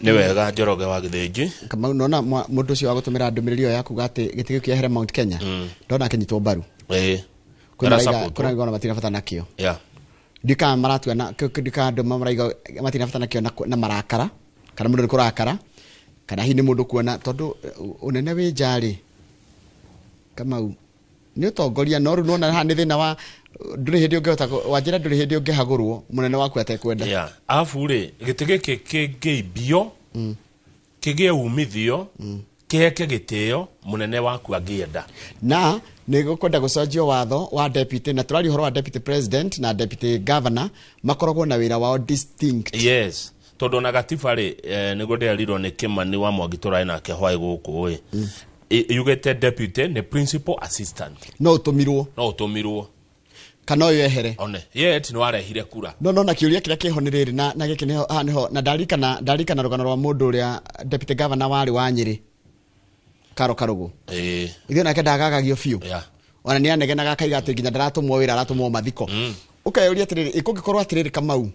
Nĩ wega, Njoroge wa Gĩthĩnji. Kamau, nona mũndũ ũcio wa gũtũmĩra ndũmĩrĩri ĩyo ya kuga atĩ gĩtĩ gĩkĩ kĩehere Mount Kenya, ndona akĩnyitwo mbaru. Kwĩna Ara maraiga support. kwĩna maraiga ona matirĩ na bata nakĩo. Ndikaga maratua na ndikaga andũ maraiga matirĩ na bata nakĩo na marakara, kana mũndũ nĩ kũrakara, kana hihi nĩ mũndũ kuona tondũ ũnene wĩ nja rĩ, Kamau, nĩ ũtongoria, no rĩu nona haha nĩ thĩna wa ndũrĩ hĩndĩ ũngĩhota wanjĩra ndũrĩ hĩndĩ ũngĩhagũrwo mũnene waku atekwenda. Yeah. Arabu rĩ, gĩtĩ gĩkĩ kĩngĩimbio, kĩgĩe umithio, kĩheke gĩtĩo mũnene waku angĩenda. Na nĩ gũkwenda gũcenjio watho wa deputy, na tũraria ũhoro wa deputy president na deputy governor makoragwo na wĩra wao distinct. Yes, tondũ ona gatiba rĩ, nĩguo ndĩrerirwo nĩ Kĩmani wa Mwangi tũrarĩ nake hwaĩ gũkũ ĩ, yugĩte deputy nĩ principal assistant. No ũtũmirwo. No ũtũmirwo. Kana ũyũ ehere. One yet nĩ warehire kura. No na kĩũria kĩrĩa kĩho nĩ rĩrĩ, na gĩkĩ nĩho, haha nĩho na ndarikana rũgano rwa mũndũ ũrĩa deputy governor warĩ wa Nyĩrĩ, Karo Karũgũ. Ithuĩ nake ndagagagio biũ. Ona nĩ anegenaga akaiga atĩ nginya ndaratũmwo wĩra, aratũmwo mathiko. Ũkeyũria atĩrĩrĩ, ĩ kũngĩkorwo atĩrĩrĩ, Kamau,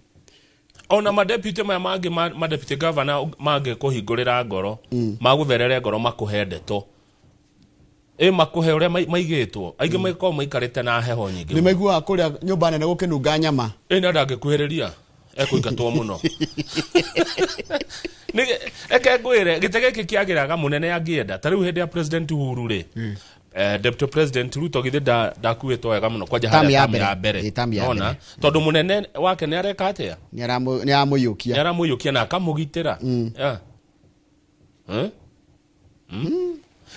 Ona madeputy maya mangĩ madeputy governor mangĩkũhingũrĩra ngoro, magũtherere ngoro, makũhe ndeto ĩ makũhe ũrĩa maigĩtwo, aingĩ makoragwo maikarĩte na heho nyingĩ. Nĩ maiguaga kũrĩa nyũmba nene gũkĩnunga nyama. Ĩ na ndangĩkuhĩrĩria ekũingatwo mũno. Reke ngwĩre, gĩtĩ gĩkĩ kĩagĩraga mũnene angĩenda. Ta rĩu hĩndĩ ya President Uhuru rĩ, Deputy President Ruto githĩ ndakuĩtwo wega mũno kwanja Tamu harĩa ya tamu mbere. ya mbere. Ĩ, tamu ya Nona? mbere. Tondũ mũnene wake nĩ areka atĩa? Nĩ aramũiyũkia. Nĩ aramũiyũkia na akamũgitĩra. Yeah.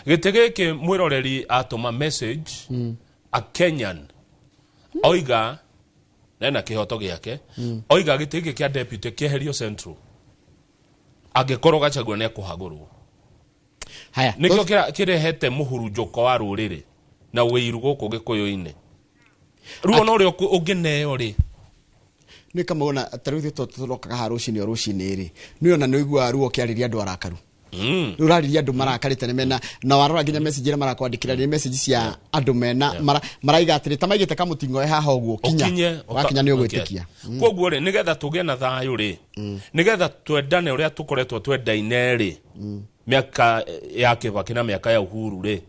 Gĩtĩ gĩkĩ mwĩroreri atũma message, a Kenyan oiga nena kĩhoto gĩake, oiga gĩtĩ gĩkĩ kĩa deputy kĩeherio Central angĩkorwo Gachagua nĩ ekũhagũrwo. Haya. Nĩkĩo kĩrehete mũhurunjũko wa rũrĩrĩ na ũiru gũkũ Gĩkũyũ-inĩ. Ruo no ũrĩa ũngĩneo rĩ. Nĩ kama ona ta rĩu ithuĩ tũrokaga haha rũcinĩ o rũcinĩ rĩ, nĩ ona nĩ ũiguaga ruo ũkĩarĩria andũ arakaru. Rĩu ũrarĩria andũ marakarĩte nĩ mena, na warora nginya message iria marakwandĩkĩra nĩ message cia andũ mena, maraiga atĩrĩ ta maigĩte kamũting'oe haha ũguo, kinya. Ũkinye, Wakinya nĩ ũgwĩtĩkia. Koguo rĩ, nĩgetha tũgĩe na thayũ rĩ, nĩgetha twendane ũrĩa tũkoretwo twendaine rĩ, mĩaka ya Kĩbakĩ na mĩaka ya Uhuru rĩ,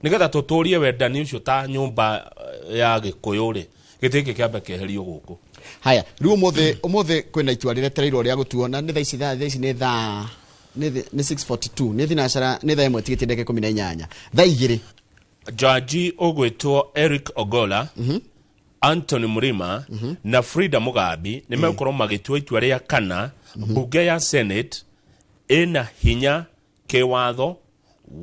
nĩgetha tũtũrie wendani ũcio ta nyũmba ya Gĩkũyũ rĩ, gĩtĩ gĩkĩ kĩambe kĩeherio gũkũ. Haya, rĩu ũmũthĩ kwĩna itua rĩretereirwo rĩa gũtuo, na nĩ thaa ici, thaa ici nĩ thaa, nĩ 6:42, nĩ thinacara, nĩ thaa ĩmwe tigĩtie ndagĩka ikũmi na inyanya, thaa igĩrĩ. Jaji ũgwĩtwo Eric Ogola, Anthony Mrima na Frida Mugambi nĩ megũkorwo magĩtua itua rĩa kana mbunge ya Senate ĩna hinya kĩwatho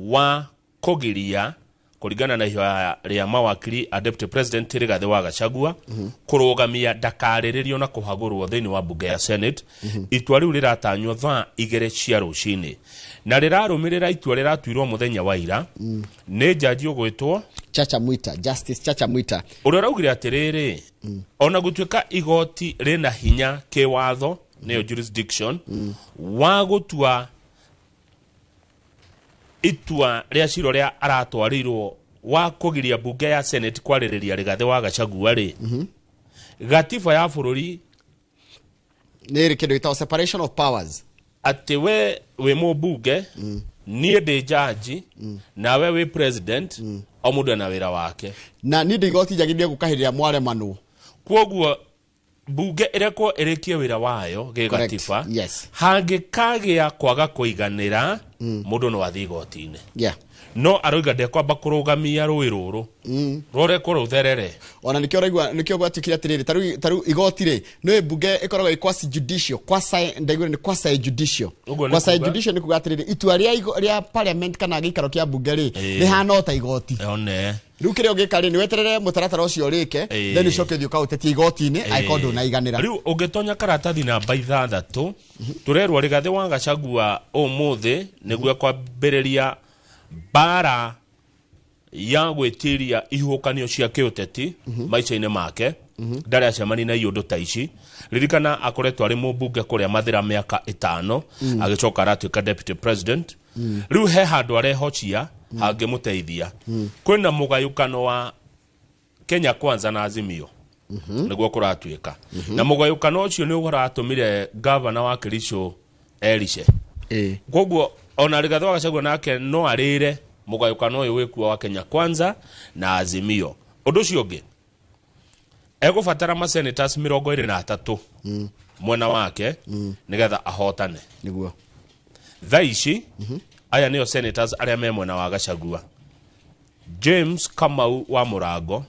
wa kũgiria, kũringana na ihoya rĩa mawakiri a Deputy President Rigathĩ wa Gachagua, kũrũgamia ndakarĩrĩrio na kũhagũrwo thĩinĩ wa mbunge ya Senate. Itua rĩu rĩratanywo thaa 2 cia rũcinĩ na rĩrarũmĩrĩra itua rĩratuirwo mũthenya wa ira nĩ jaji ũgwĩtwo Chacha Mwita, Justice Chacha Mwita, ũrĩa ũraugire atĩrĩrĩ, ona gũtuĩka igoti rĩna hinya kĩwatho, nĩyo jurisdiction, wa gũtua itua rĩa cira ũrĩa aratwarĩirwo wa kũgiria mbunge ya Senate kwarĩrĩria Rigathĩ wa Gachagua rĩ, gatiba ya bũrũri nĩ ĩrĩ kĩndũ gĩtagwo separation of powers, atĩ we wĩ mũmbunge, niĩ ndĩ jaji, nawe wĩ president, o mũndũ ena wĩra wake. Na niĩ ndĩ igoti njagĩrĩire gũka hĩndĩ ĩrĩa mwaremanwo. Kwoguo mbunge ĩrekwo ĩrĩkie wĩra wayo gĩgatiba. Hangĩkagĩa kwaga kũiganĩra, mũndũ no athiĩ igoti-inĩ. No aroiga ndekwamba kũrũgamia rũĩ rũrũ, rũrekwo rũtherere. Ona nĩkĩo ũraigua, nĩkĩo gwatuĩkire atĩrĩrĩ, ta rĩu igoti rĩ, nĩ mbunge ĩkoragwo ĩ quasi judicial, quasi, ndaiguire nĩ quasi judicial. Ũguo nĩ Quasi kuga? judicial nĩ kuga atĩrĩrĩ, itua rĩa parliament kana gĩikaro kĩa mbunge rĩ, rĩhana o ta igoti. One. Rĩu kĩrĩa ũngĩka rĩ, nĩ weterere mũtaratara ũcio ũrĩke, then ũcoke ũthiĩ ũkaũtetie igoti-inĩ angĩkorwo ndũnaiganĩra. Rĩu ũngĩtonya karatathi namba 6, tũrerwo Rigathĩ wa Gachagua ũmũthĩ nĩguo kwambĩrĩria mbara ya gwĩtiria ihuhũkanio cia kĩũteti maica-inĩ make. Ndarĩ acemania na iũndũ ta ici. Ririkana akoretwo arĩ mũmbunge kũrĩa Mathĩra mĩaka 5, agĩcoka aratuĩka deputy president. Rĩu he handũ arehocia hangĩmũteithia. Kwĩna mũgayũkano wa Kenya Kwanza na Azimio, nĩguo kũratuĩka, na mũgayũkano ũcio nĩ ũratũmire gavana wa Kericho erice. Koguo ona Rigathi wa Gachagua nake no arĩre mũgayũkano ũyũ wĩkuo wa Kenya Kwanza na Azimio. Ũndũ ũcio ũngĩ, egũbatara ma senators 23 mwena wake nĩgetha ahotane. Nĩguo. Thaa ici aya nĩo senators arĩa me mwena wa Gachagua: James Kamau wa Mũrango.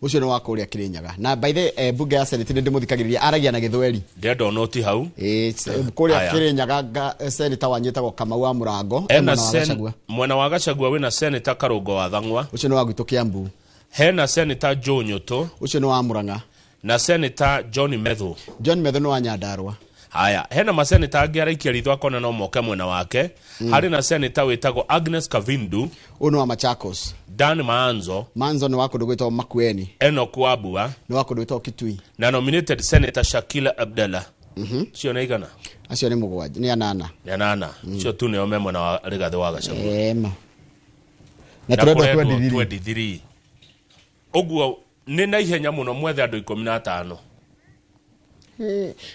Ũcio nĩ wa kũrĩa Kĩrĩnyaga, na by the bunge ya Senate nĩ ndĩmũthikagĩrĩria, aragia na Gĩthweri. Ndĩrenda onoti hau. Kũrĩa Aya. Kĩrĩnyaga senator wanyu etagwo Kamau wa Mũrango, e Ena mwena wa Gachagua. Mwena wa Gachagua wĩna Senator Karũngo wa Thang'wa. Ũcio nĩ wa gwitũ Kiambu. Hena Senator Joe Nyũtũ. Ũcio nĩ wa Mũrang'a. Na Senator John Methu. John Methu nĩ wa Nyandarua. Haya, hena maseneta angĩ araikia ritho akona no moke mwena wake. Harĩ na seneta wĩtagwo Agnes Kavindu. Ũyũ nĩ wa Machakos. Dan Maanzo. Manzo nĩ wa kũndũ gwĩtagwo Makueni. Enoch Wambua nĩ wa kũndũ gwĩtagwo Kitui. Na nominated Senator Shakila Abdallah. Cio nĩ igana? Acio nĩ 7, nĩ 8. Nĩ 8. Cio tu nĩo me mwena wa Rigathi wa Gachagua. Ema na tũrendwo kũrendwo 23. 23. Ũguo nĩ na ihenya mũno mwethe andũ 15.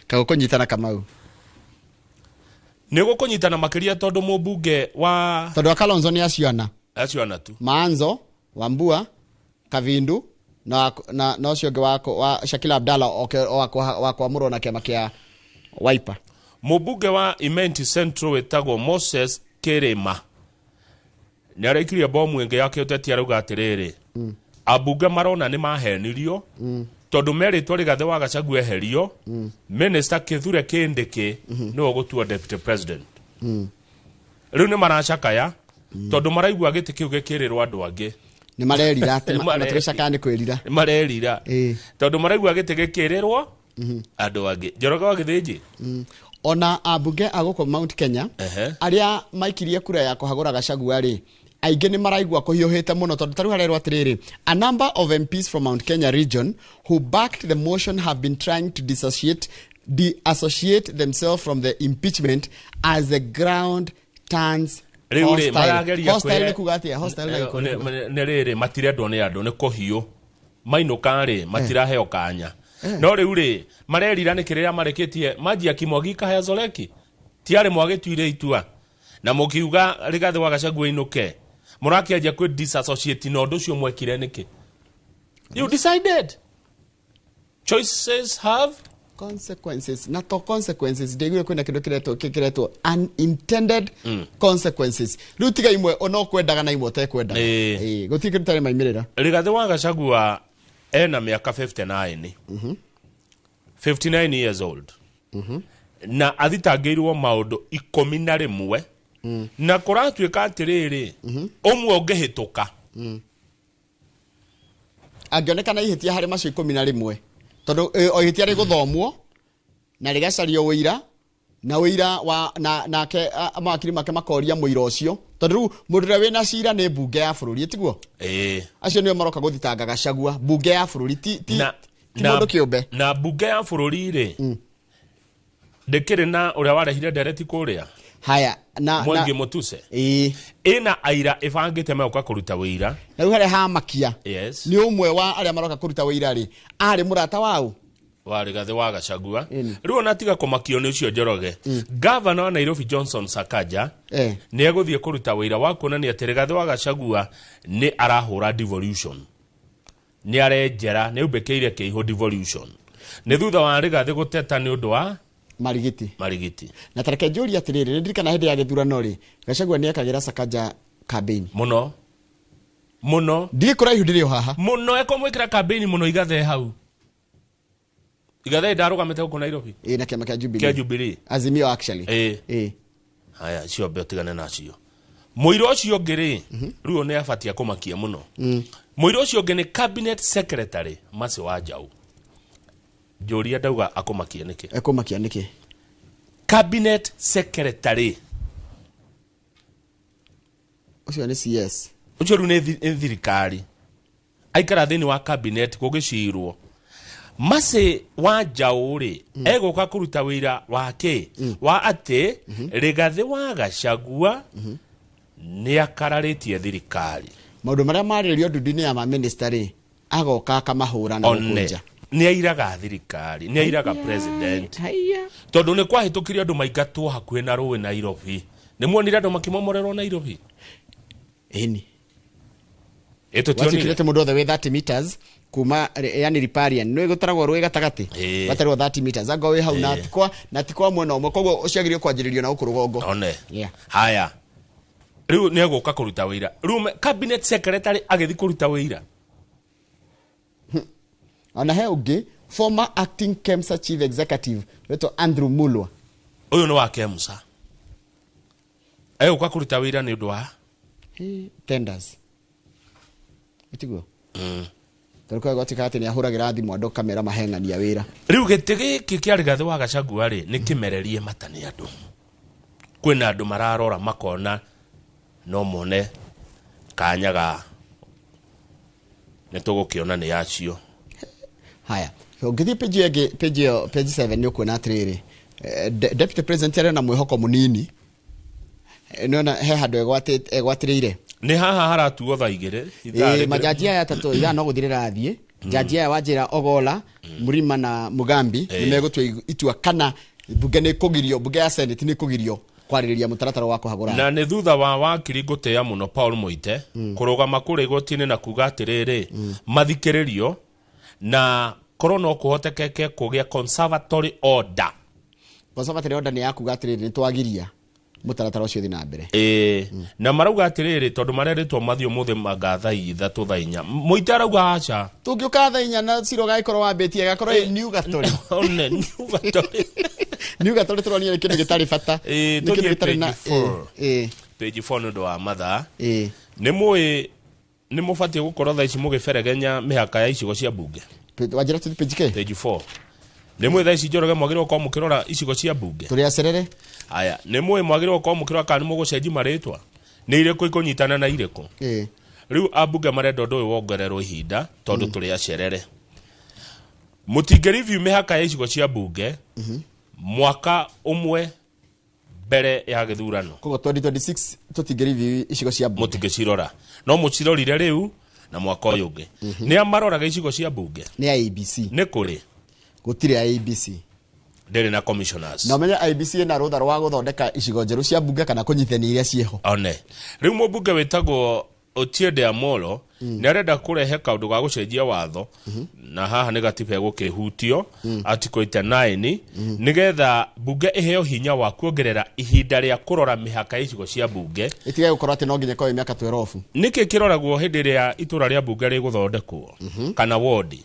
Kago kũnyitana, Kamau. Nĩ gũkũnyitana makĩria tondũ mũmbunge wa Tondũ wa Kalonzo nĩ acio ana. Acio ana tu. Maanzo, Wambua, Kavindu na ũcio ũngĩ wa Shakila Abdallah oke wa kwamũrwo na kĩama kĩa Wiper. Mũmbunge wa Imenti Central wĩtagwo Moses Kirima nĩ araikirie bomu ĩngĩ ya kĩũteti, arauga atĩrĩrĩ, ambunge marona nĩ mahenirio tondũ merĩtwo Rigathĩ wa Gachagua eherio, Minister Kithure Kindiki nĩwe ũgũtuo deputy president. Rĩu nĩ maracakaya tondũ maraigua gĩtĩ kĩu gĩkĩrĩrwo andũ angĩ. Nĩ marerira atĩ Nĩ matũrĩcakaya nĩ kwĩrira. Nĩ marerira tondũ maraigua gĩtĩ gĩkĩrĩrwo andũ angĩ. Njoroge wa Gĩthĩnji. Ona ambunge a gũkũ Mount Kenya arĩa maikirie kura ya kũhagũra Gachagua rĩ, aingĩ nĩ maraigua kũhiũhĩte mũno tondũ tarĩu harerwo atĩrĩrĩ, a number of MPs from Mount Kenya region who backed the motion have been trying to deassociate themselves from the impeachment as the ground turns Rĩu rĩ hostile. marageria Hostile kwĩre- nĩ kuga atĩa? Hostile na Gĩkũyũ nĩ kuga? Nĩ rĩrĩ, matirendwo nĩ andũ, nĩ kũhiũ mainũka rĩ, matiraheo kanya. No rĩu rĩ, marerira nĩ kĩrĩra marĩkĩtie maji yakimwagika hayazoleki. Tiarĩ mwagĩtuire itua na mũkiuga Rigathĩ wa Gachagua inũke, mũrakĩanjia kwĩ disassociate na ũndũ ũcio mwekire nĩkĩ? You decided. Choices have consequences, na to consequences ndaiguire kwĩna kĩndũ kĩretwo unintended consequences. Rĩu tiga imwe ona ũkwendaga na imwe ũtekwendaga. Gũtirĩ kĩndũ tarĩ maimĩrĩra. Rigathĩ wa Gachagua ena mĩaka 59, 59 years old, na athitangĩirwo maũndũ 11, na kũratuĩka atĩrĩrĩ, ũmwe ũngĩhĩtũka Angĩonekana ihĩtia harĩ macio 11, tondũ o ihĩtia rĩgũthomwo na rĩgacario ũira na ũira wa na nake mawakiri make makoria mũira ũcio, tondũ rĩu mũndũ ũrĩa wĩna cira nĩ mbunge ya bũrũri, tiguo? Ĩĩ. Acio nĩo maroka gũthitanga Gachagua, mbunge ya bũrũri, ti Na, ti na, mũndũ kĩũmbe. Na mbunge ya bũrũri rĩ, ndĩkĩrĩ na ũrĩa warehire ndereti kũrĩa Haya na Mwangi Mutuse. Ĩna aira ĩbangĩte megũka kũruta wĩira. Na rĩu harĩa hamakia nĩ ũmwe wa arĩa maroka kũruta wĩira rĩ, arĩ mũrata wao wa Rigathĩ wa Gachagua. Ĩni. Rĩu ona tiga kũmakio nĩ ũcio, Njoroge, gavana wa Nairobi Johnson Sakaja nĩ egũthiĩ kũruta wĩira wa kuonania atĩ Rigathĩ wa Gachagua nĩ arahũra devolution, nĩ arenjera, nĩ aumbĩkĩire kĩihũ devolution, nĩ thutha wa Rigathĩ gũteta nĩ ũndũ wa marigiti. Marigiti. Na tareke njũrie atĩrĩrĩ, nĩ ndirikana hĩndĩ ya gĩthurano rĩ, Gachagua nĩ ekagĩra Sakaja campaign. Mũno mũno. Ndirĩ kũraihu, ndĩrĩ o haha. Mũno, ekũmwĩkĩra campaign mũno. Igathe hau, Igathe ndarũgamĩte gũkũ Nairobi. Ĩ, na kĩama kĩa Jubilee. Kĩa Jubilee. Azimio actually. Ĩ. Haya, cio mbe ũtigane nacio. Mũira ũcio ũngĩ rĩ, rĩu nĩ abatie kũmakia mũno. Mũira ũcio ũngĩ nĩ cabinet secretary Mercy Wanjaũ. Njũria ndauga akũmakie nĩkĩ? Ekũmakia nĩkĩ? Cabinet secretary. Ũcio nĩ CS. Ũcio rĩu nĩ thirikari, aikara thĩinĩ wa cabinet gũgĩcirwo. Mercy Wanjaũ rĩ, egũka kũruta wĩra wake wa atĩ Rigathĩ wa Gachagua nĩ akararĩtie thirikari. Maũndũ marĩa marĩrĩrio ndundu-inĩ ya maminista rĩ, agoka akamahũra na gũkũ One nja. Nĩ airaga thirikari, nĩ airaga president Haya. tondũ nĩ kwahĩtũkire andũ maingatwo hakuhĩ na rũĩ Nairobi. Nĩ muonire andũ makĩmomorerwo Nairobi? Ĩni. Ĩ tũtionire? Watuĩkire atĩ mũndũ wothe wĩ 30 meters kuma, yani riparian nĩ gũtaragwo rũĩ gatagatĩ, gatarwo 30 meters angorwo wĩ hau na ti kwa na ti kwa mwena ũmwe, koguo ũciagĩrĩire kwanjĩrĩrio na gũkũ rũgongo. One. Yeah. Haya, rĩu nĩ egũka kũruta wĩira. Rĩu cabinet secretary agĩthiĩ kũruta wĩira. Ona he ũngĩ, former acting KEMSA chief executive wetwo Andrew Mulwa. Ũyũ nĩ wa KEMSA, egũka kũruta wĩira nĩ ũndũ wa Tenders, itiguo tondũ kwa gwatuĩka atĩ nĩ ahũragĩra thimũ andũ kamera maheng'ania wĩra. Rĩu gĩtĩ gĩkĩ kĩa Rigathĩ wa Gachagua rĩ, nĩ kĩmererie mata nĩ andũ. Kwĩna andũ mararora makona no mone kanya ga nĩ tũgũkĩona nĩ acio. Haya, ũngĩthiĩ page ĩyo ĩngĩ, page ĩyo, page 7, nĩ ũkuona atĩrĩrĩ, deputy president arĩ na mwĩhoko mũnini. Nĩona he handũ egwatĩrĩire. Nĩ haha haratuo thaa 2 ithaa Majaji aya atatũ, ithaa no gũthirĩra athiĩ. Jaji aya wanjĩra Ogola, Murima na Mugambi nĩ megũtua itua kana mbunge nĩ kũgirio, mbunge ya Senate nĩ kũgirio kwarĩrĩria mũtaratara wa kũhagũra. Na nĩ thutha wa wakiri ngũtĩĩa mũno Paul Muite kũrũgama kũrĩa igoti-inĩ na kuga atĩrĩrĩ, mathikĩrĩrio na korwo no kũhotekeke kũgĩa conservatory order. Conservatory order nĩ ya kuga atĩrĩrĩ, nĩ twagiria mũtaratara ũcio ũthiĩ na mbere. Ĩĩ, na marauga atĩrĩrĩ, tondũ marerĩtwo mathiĩ ũmũthĩ manga thaa 3, thaa 4, Mũite arauga aca. Tũngĩũka thaa 4 na cira ũgagĩkorwo wambĩtie, gakorwo ĩ new gatori. One, new gatori. New gatori tũronire nĩ kĩndũ gĩtarĩ bata. Ĩĩ, Nĩ kĩndũ tũthiĩ gĩtarĩ na page 4. Ĩĩ. Page 4 nĩ ũndũ wa mathaa. Ĩĩ. Nĩ mũĩ nĩ mũbatiĩ gũkorwo thaa ici mũgĩberegenya mĩhaka ya icigo cia mbunge. Wanjĩra tũthiĩ page kĩ? Page 4. Nĩ mũĩ thaa ici, Njoroge, mwagĩrĩirwo gũkorwo mũkĩrora icigo cia mbunge. Tũrĩ acerere. Aya, nĩ mũĩ mwagĩrĩirwo gũkorwo mũkĩrora kana nĩ mũgũcenji marĩtwa, nĩ irĩkũ ikũnyitana na irĩkũ. Rĩu ambunge marenda ũndũ ũyũ wongererwo ihinda tondũ tũrĩ acerere. Mũtingĩ review mĩhaka ya icigo cia mbunge mwaka ũmwe mbere ya gĩthurano. Koguo 2026 tũtingĩ review icigo cia mbunge. Mũtingĩcirora, no mũcirorire rĩu na mwaka ũyũ ũngĩ. Nĩ a maroraga icigo cia mbunge? Nĩ IEBC. Nĩ kũrĩ? Gũtirĩ IEBC. Ndĩrĩ na commissioners. Na ũmenye IEBC ĩna rũtha rwa gũthondeka icigo njerũ cia mbunge kana kũnyitithania iria ciĩho. One, rĩu mũmbunge wĩtagwo Otiende Amolo nĩ arenda kũrehe kaũndũ ga gũcenjia watho, na haha nĩ gatiba ĩgũkĩhutio, article 89, nĩgetha mbunge ĩheo hinya wa kuongerera ihinda rĩa kũrora mĩhaka ya icigo cia mbunge. Ĩtige gũkorwo atĩ no nginya ĩkorwo ĩ mĩaka 12. Nĩkĩ kĩroragwo hĩndĩ ĩrĩa itũra rĩa mbunge rĩgũthondekwo kana wodi?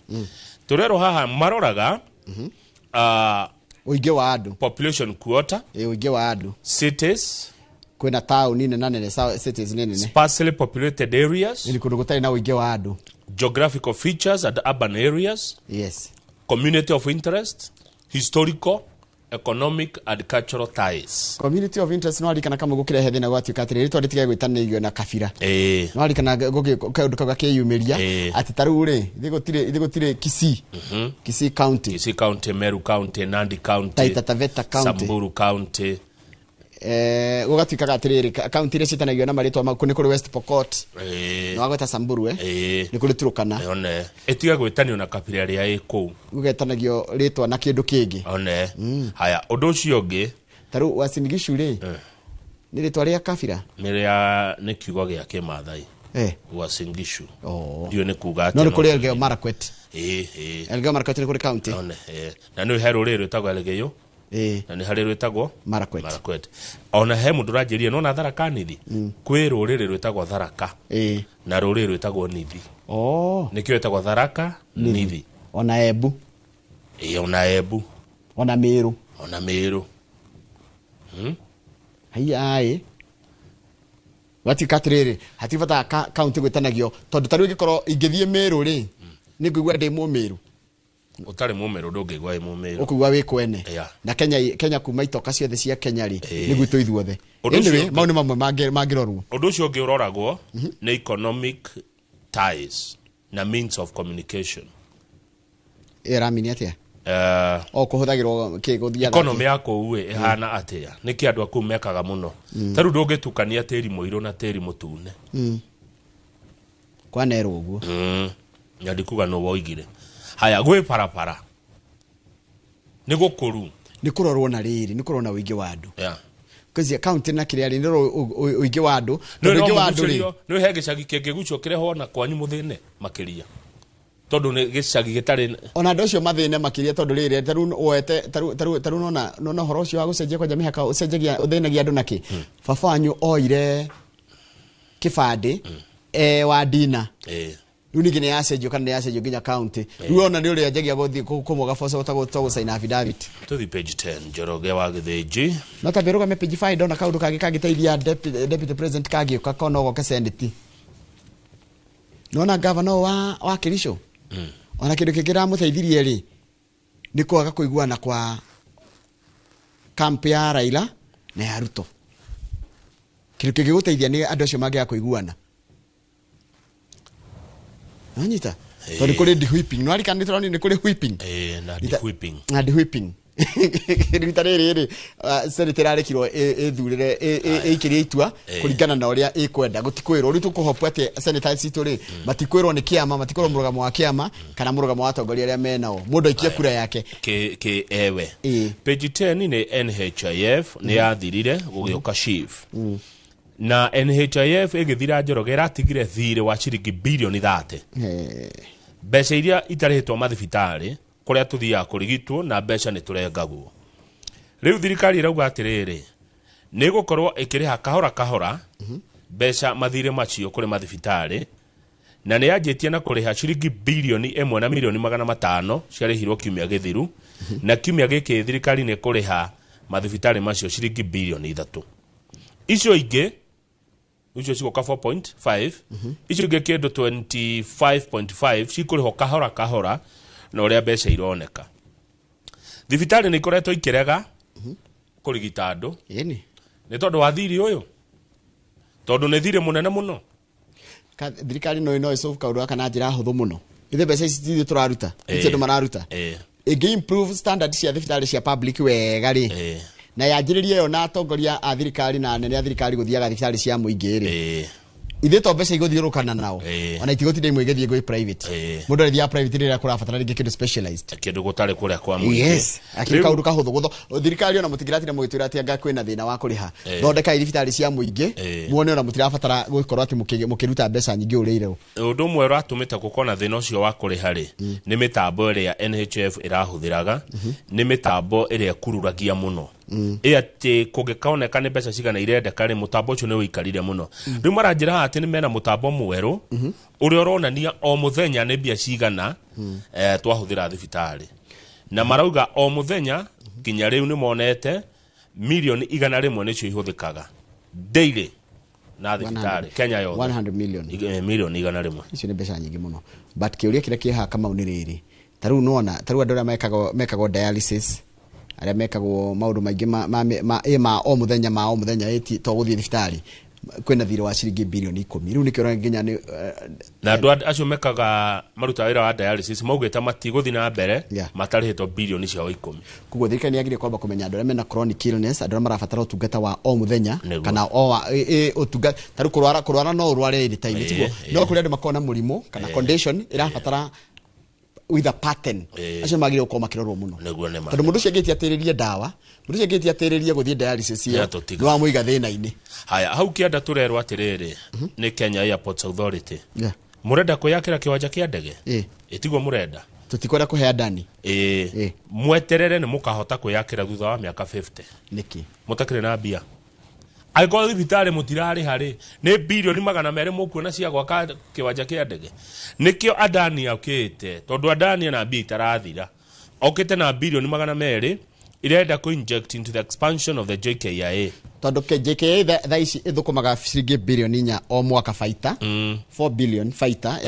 Tũrerwo haha maroraga Ũingĩ wa andũ. Population quota. Ĩ, ũingĩ wa andũ. Cities. Kwĩna taũni nene nene, cities nene. Sparsely populated areas. Nĩ kũndũ gũtarĩ na ũingĩ wa andũ. Geographical features and urban areas, community of interest, historical, economic and cultural ties. Community of interest, no arikana kamwe gũkĩrehe thĩna, gwatuĩka atĩrĩ, rĩtwa rĩtige gwĩtanĩrio na kabira. No arikana kaũndũ kau gakĩyumĩria atĩ ta rĩu rĩ, ithuĩ gũtirĩ Kisii, Kisii County. Kisii County, Meru County, Nandi County, Taita Taveta County. Samburu County. Gũgatuĩkaga atĩrĩrĩ, kaunti iria ciĩtanagio na marĩtwa mau, nĩ kũrĩ West Pokot. Nĩ wagweta Samburu, eh? Nĩ kũrĩ Turukana. One, ĩtige gwĩtanio na kabira ĩrĩa ĩ kũu. Gũgetanagio rĩtwa na kĩndũ kĩngĩ. One, haya, ũndũ ũcio ũngĩ. Ta rĩu Uasin Gishu rĩ, nĩ rĩtwa rĩa kabira? Nĩ rĩa, nĩ kiugo gĩa kĩmathai. Uasin Gishu. Ndiũĩ nĩ kuga No atĩa. nĩ kũrĩ Elgeyo Marakwet. Ĩĩ. Elgeyo Marakwet nĩ kũrĩ county. One, ĩĩ. Na nĩ he rũrĩrĩ rwĩtagwo Elgeyo na nĩ harĩ rwĩtagwo Marakwet. Marakwet. Ona he mũndũ ũranjĩrire nona Tharaka Nithi, kwĩ rũrĩrĩ rwĩtagwo Tharaka na rũrĩrĩ rwĩtagwo Nithi. Nĩkĩo ĩtagwo Tharaka Nithi. Ona Embu. Ĩĩ, ona Embu. Ona Meru. Ona Meru. Haiya, ĩ gwatuĩka atĩrĩrĩ, hatirĩ bata kaunti gwĩtanagio, tondũ ta rĩu ingĩkorwo ingĩthiĩ Meru rĩ, nĩ ngũigua ndĩ Mũmĩru. Ũtarĩ Mũmĩrũ ndũngĩigua wĩ Mũmĩrũ. Ũkũigua wĩ kwene. Na Kenya kuma itoka ciothe cia Kenya rĩ, nĩ gwitũ ithuothe. Ũndũ ũcio Anyway, mau nĩ mamwe mangĩrorwo. Ũndũ ũcio ũngĩ ũroragwo nĩ economic ties na means of communication. Ĩramini atĩa? O kũhũthagĩrwo kĩ gũthiaga? Economy ya kũu ĩ ĩhana atĩa, nĩkĩ andũ a kũu mekaga mũno? Ta rĩu ndũngĩtukania tĩri mũirũ na tĩri mũtune. Kwanerwo ũguo. Na ndikuga nũ woigire. Haya, gwĩ barabara nĩ gũkũru. Nĩ kũrorwo na rĩrĩ, nĩ kũrorwo na ũingĩ wa andũ. Because county na kĩrĩa rĩ nĩ ũingĩ wa andũ, tondũ ũingĩ wa andũ rĩ nĩ he gĩcagi kĩngĩgucio kĩrehwo na kwanyu mũthĩne makĩria, tondũ nĩ gĩcagi gĩtarĩ ona andũ acio mathĩne makĩria, tondũ rĩrĩ tarĩu woete tarĩu nona ũhoro ũcio wa gũcenjia kwanja mĩhaka ũcenjagia ũthĩnagia andũ nakĩ. Baba wanyu oire kĩbandĩ wa Dina, rĩu ningĩ nĩ yacenjio kana nĩ yacenjio nginya county, rĩu ona nĩ ũrĩa njagia gũthiĩ kũmũga boco gũcaina affidavit. Tũthi page 10, Njoroge wa Gĩthĩnji. No tambe rũgame page 5, ndona kaũndũ kangĩ kangĩteithia deputy president kangĩũka kona goke Senate. Nona governor wa Kericho ona kĩndũ kĩngĩ ramũteithirie rĩ nĩ kwaga kũiguana kwa camp ya Raila na ya Ruto. Kĩndũ kĩngĩgũteithia nĩ andũ acio mangĩaga kũiguana. Nanyita tondũ kũrĩ de-whipping, no arikana nĩ tũronire nĩ kũrĩ whipping na de-whipping na de-whipping. Rita rĩrĩ rĩ Senate ĩrarekirwo ĩthurĩre ĩikĩrie itua kũringana na ũrĩa ĩkwenda, gũtikwĩrwo. Rĩu tũkũhopu atĩ senators citũ rĩ matikwĩrwo nĩ kĩama, matikwĩrwo mũrũgamo wa kĩama kana mũrũgamo wa atongoria arĩa menao, mũndũ aikie kura yake kĩ ewe. Page 10 nĩ NHIF nĩ yathirire gũgĩũka SHIF, na NHIF ĩgĩthira Njoroge ĩratigire thirĩ wa ciringi bilioni 30, mbeca iria itarĩhĩtwo mathibitarĩ kũrĩa tũthiaga kũrigitwo na mbeca nĩ tũrengagwo. Rĩu thirikari ĩrauga atĩrĩrĩ, nĩ ĩgũkorwo ĩkĩrĩha kahora kahora mbeca mathirĩ macio kũrĩ mathibitarĩ, na nĩ yanjĩtie na kũrĩha ciringi bilioni 1 na milioni 500 ciarĩhirwo kiumia gĩthiru, na kiumia gĩkĩ thirikari nĩ kũrĩha mathibitarĩ macio ciringi bilioni 3. Icio ingĩ icio cigũka 4.5, icio ingĩ kĩndũ 25.5 cikũrĩhwo kahora kahora na ũrĩa mbeca ironeka. Thibitarĩ nĩ ikoretwo ikĩrega kũrigita andũ nĩ tondũ wa thirĩ ũyũ, tondũ nĩ thirĩ mũnene mũno. Thirikari no ĩsolve kaũndũ gaka na njĩra hũthũ mũno. Ithe mbeca ici ithuĩ tũraruta, ithuĩ andũ mararuta, ĩngĩ improve standard cia thibitarĩ cia public wega rĩ, na yanjĩrĩrie ĩyo na atongoria a thirikari na anene a thirikari gũthiaga thibitarĩ cia mũingĩ rĩ, ithuĩ to mbeca igũthiũrũkana nao, ona itigũtinda imwe igĩthiĩ gwĩ private. Mũndũ arĩthiaga private rĩrĩa kũrabatara rĩngĩ kĩndũ specialized, kĩndũ gũtarĩ kũrĩa kwa mũingĩ. Yes, akĩrĩ kaũndũ kahũthũ gũtho. Thirikari ona mũtingĩratinda mũgĩtwĩra atĩ anga kwĩna thĩna wa kũrĩha, thondekai thibitarĩ cia mũingĩ muone ona mũtirabatara gũkorwo atĩ mũkĩruta mbeca nyingĩ ũrĩire. Ũndũ ũmwe ũratũmĩte gũkorwo na thĩna ũcio wa kũrĩha rĩ nĩ mĩtambo ĩrĩa NHIF ĩrahũthĩraga, nĩ mĩtambo ĩrĩa ĩkururagia mũno, ĩ atĩ kũngĩkoneka nĩ mbeca cigana irendeka rĩ, mũtambo ũcio nĩ ũikarire mũno. Rĩu maranjĩra atĩ nĩ mena mũtambo mwerũ ũrĩa ũronania o mũthenya nĩ mbia cigana twahũthĩra thibitarĩ, na marauga o mũthenya nginya rĩu nĩ monete milioni 100 nĩcio ihũthĩkaga daily na thibitarĩ Kenya yothe, 100 million, milioni 100. Icio nĩ mbeca nyingĩ mũno, but kĩũria kĩrĩa kĩ haha Kamau nĩ rĩrĩ, tarĩu nona tarĩu andũ arĩa mekagwo dialysis, arĩa mekagwo maũndũ maingĩ ma o mũthenya ma o mũthenya ĩti to gũthiĩ thibitarĩ, kwĩna thirĩ wa ciringi bilioni 10. Rĩu nĩkĩo nginya nĩ na andũ acio mekaga marutaga wĩra wa dialysis maugĩte matigũthiĩ na mbere matarĩhĩtwo bilioni ciao 10. Koguo thirikari nĩ yagĩrĩire kwamba kũmenya andũ arĩa mena chronic illness, andũ arĩa marabatara ũtungata wa o mũthenya kana o ũtungata tarĩu kũrwara no ũrware anytime, tiguo? No kũrĩ andũ makoragwo na mũrimũ kana condition ĩrabatara with a pattern, acio magĩrĩirwo gũkorwo makĩrorwo mũno, tondũ mũndũ ũcio angĩtia atĩrĩrie ndawa, mũndũ ũcio angĩtia atĩrĩrie gũthiĩ dialysis ĩyo nĩ wamũiga thĩna-inĩ. Haya, hau kĩanda tũrerwo atĩrĩrĩ nĩ Kenya Airports Authority, mũrenda kwĩyakĩra kĩwanja kĩa ndege, ĩtiguo mũrenda? Tũtikwenda kũhe Adani. Mweterere nĩ mũkahota kwĩyakĩra thutha wa mĩaka 50. Nĩkĩ? Mũtakĩrĩ na mbia. Angĩkorwo thibitarĩ mũtirarĩha rĩ, nĩ bilioni 200 mũkuona cia gwaka kĩwanja kĩa ndege. Nĩkĩo Adani okĩte, tondũ Adani na mbia itarathira, okĩte na bilioni 200 irenda kũ inject into the expansion of the JKIA. Tondũ JKIA thaa ici ĩthũkũmaga ciringi bilioni 4 o mwaka baita, 4 billion baita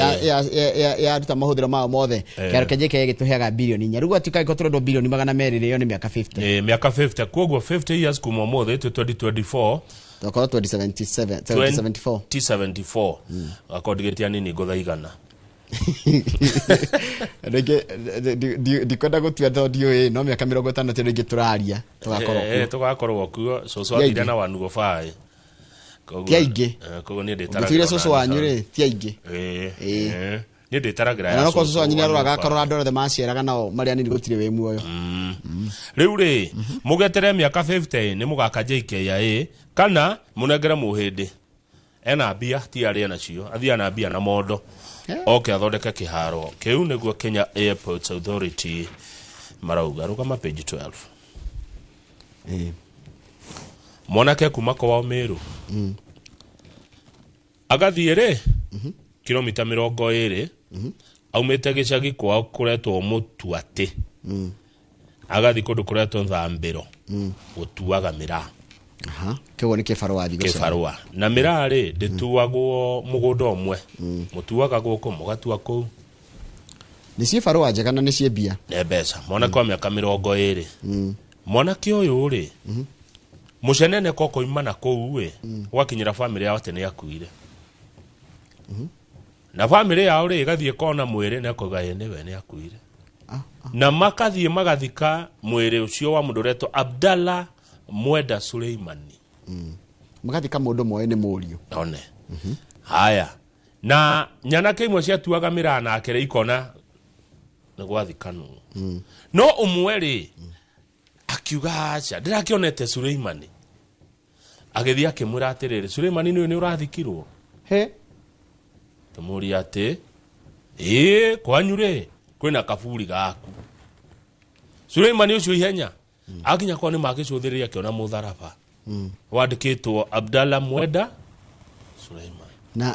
yaruta mahũthĩro mao mothe, kĩaro kĩa JKIA gĩtũheaga bilioni 4. Rĩu gwatuĩka angĩkorwo tũrendwo bilioni 200 ĩyo nĩ mĩaka 50. Mĩaka 50, koguo 50 years kuma ũmũthĩ twĩ 2024, tokorwo 2077, 2074. 2074. Gakorwo ndigĩtia nini ngũtha igana. Rĩngĩ ndikwenda gũtua tondũ ndiũĩ, no mĩaka 50 tondũ ingĩ tũraria tũgakorwo kuo. Tũgakorwo kuo. Cũcũ athire na 105. Ti aingĩ. Koguo niĩ ndĩtaragĩrwo Ũngĩtuire cũcũ na wanyu rĩ, ti aingĩ. Niĩ ndĩtaragĩra Na ya no cũcũ cũcũ wanyu wa nĩaroraga nyũmba. akarora andũ othe maciaraga nao marĩa anini gũtirĩ wĩ muoyo. Rĩu rĩ, mũgetere mĩaka 50 nĩ mũgaka JKIA kana mũnengere mũhĩndĩ ena mbia, ti arĩa nacio athiaga na mbia na mondo, oke athondeke kĩharo kĩu, nĩguo Kenya Airports Authority marauga. Rũgama page 12. Mwanake kuma kwao Meru agathiĩ rĩ kilomita 20 aumĩte gĩcagi kwao kũretwo Mũtuatĩ, agathiĩ kũndũ kũretwo Thambĩro gũtuaga mĩraa. Aha, kĩguo nĩ kĩbarũa athiĩ gũcera. Kĩbarũa na mĩraa rĩ, ndĩtuagwo mũgũnda ũmwe, mũtuaga gũkũ, mũgatua kũu. Nĩ ciĩ barũa njega na nĩ ciĩ mbia. Nĩ mbeca. Mwanake wa mĩaka 20, mwanake ũyũ rĩ, mũcenene kokoima na kũu ĩ gwakinyĩra bamĩrĩ yao atĩ nĩ akuire, na bamĩrĩ yao rĩ ĩgathiĩ kona mwĩrĩ na ĩkauga ĩ nĩwe nĩ akuire, na makathiĩ magathika mwĩrĩ ũcio wa mũndũ ũretwo Abdallah Mwenda Suleimani. Magathika mũndũ moĩ nĩ mũriũ. One haya, na nyanake imwe ciatuaga mĩraa nake rĩ ikona nĩ gwathikanwo, no ũmwe rĩ akiuga aca, ndĩrakĩonete Suleimani, agĩthiĩ akĩmwĩra atĩrĩrĩ, "Suleimani nĩ nĩ ũrathikirwo?" He. Kĩmũria atĩ ĩĩ, kwanyu rĩ kwĩna kaburi gaku Suleimani ũcio. Ihenya akinya kwao nĩ magĩcũthĩrĩria, akĩona mũtharaba wandĩkĩtwo Abdallah Mwenda Suleiman.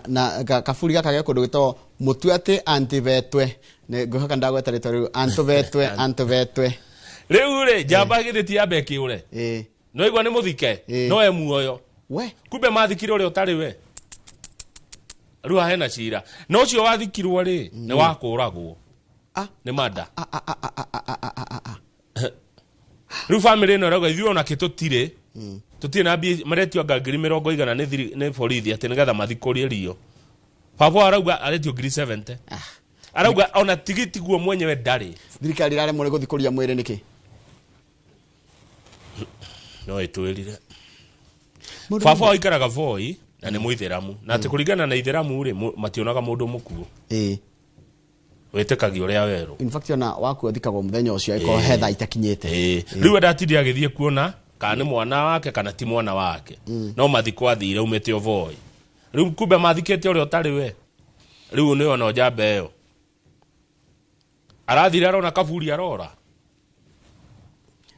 Na kaburi gaka ge kũndũ gwĩtagwo Mũtuatĩ Antivetwe. Nĩ ngwĩhoka ndagweta rĩtwa rĩu, Antuvetwe, Antuvetwe. Rĩu rĩ, njamba githĩ ti yambe ĩkĩũre? No igua nĩ mũthike. No e muoyo. We. Kumbe mathikire ũrĩa ũtarĩ we. Rĩu haha hena cira, na ũcio wathikirwo rĩ nĩ wakũragwo. Nĩ manda. Ah, ah, ah, ah, ah, ah, ah, ah, ah. Rĩu bamĩrĩ ĩno ĩrauga ithuĩ ona kĩ tũtirĩ na mbia, maretio anga 100,000 nĩ borithi atĩ nĩgetha mathikũrie rio. Baba arauga aretio ngiri 70. Arauga ona tigiti guo mwenyewe ndarĩ. Thirikari ĩraremwo nĩ gũthikũria mwĩrĩ nĩkĩ? No ĩtwĩrire. Mũndũ- Baba aikaraga Voi na nĩ mũithĩramu, na atĩ kũringana na ithĩramu rĩ, mationaga mũndũ mũkuũ, wĩtĩkagia ũrĩa werũ. In fact, ona waku thikagwo mũthenya ũcio angĩkorwo he thaa itakinyĩte. Rĩu ndatindire agĩthiĩ kuona kana nĩ mwana wake kana ti mwana wake, no mathiko athire umĩte o Voi. Rĩu kumbe mathikĩte ũrĩa ũtarĩ we. Rĩu nĩ ona njamba ĩyo arathire arona kaburi arora.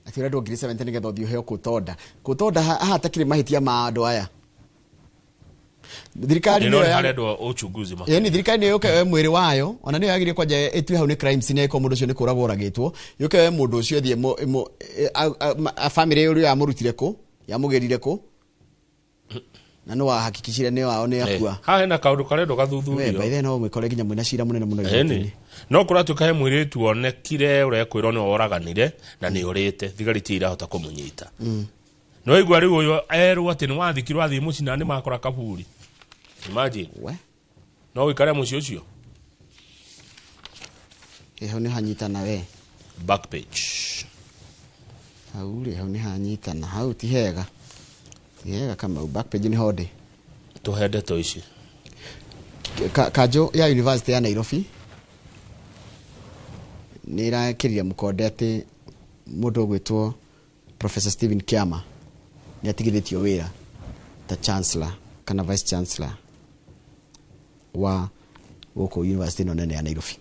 Atĩ ũrendwo ngiri 70 nĩgetha ũthiĩ ũheo kũtonda kũtonda haha hatakĩrĩ mahĩtia ma andũ aya. Thirikari nĩ nĩyo harendwo uchunguzi makĩria. Ĩni thirikari nĩyo yũke yoe mwĩrĩ wayo, ona nĩyo yagĩrĩire kwanja ĩtue hau nĩ crime scene, angĩkorwo mũndũ ũcio nĩ kũragwo oragĩtwo, yũke yoe mũndũ ũcio ĩthiĩ bamĩrĩ ũrĩa yamũrutire kũ, yamũgĩrire kũ, na nĩ wahakikicire nĩ wao nĩ akua. Haha hena kaũndũ karendwo We gathuthurio. By then no mwĩkore nginya mwĩna cira mũnene mũno Ĩni igoti-inĩ. No kũratuĩka he mũirĩtu wonekire ũrekwĩrwo nĩ woraganire na nĩ ũrĩte, thigari ti irahota kũmũnyita. No igua rĩu ũyũ erwo atĩ nĩ wathikirwo, athiĩ mũciĩ na nĩ makora kaburi. Imagine. We. No ũikare mũciĩ ũcio. Ĩ, hau nĩ hanyitana we. Back page. Hau rĩ, hau nĩ hanyitana, hau ti hega, ti hega. Kamau, back page nĩ ho ndĩ. Tũhe ndeto ici. Kanjũ ya University ya Nairobi nĩ ĩrakĩrire mũkonde atĩ mũndũ ũgwĩtwo Professor Stephen Kiama nĩ atigithĩtio wĩra ta chancellor kana vice chancellor wa gũkũ university ĩno nene ya Nairobi,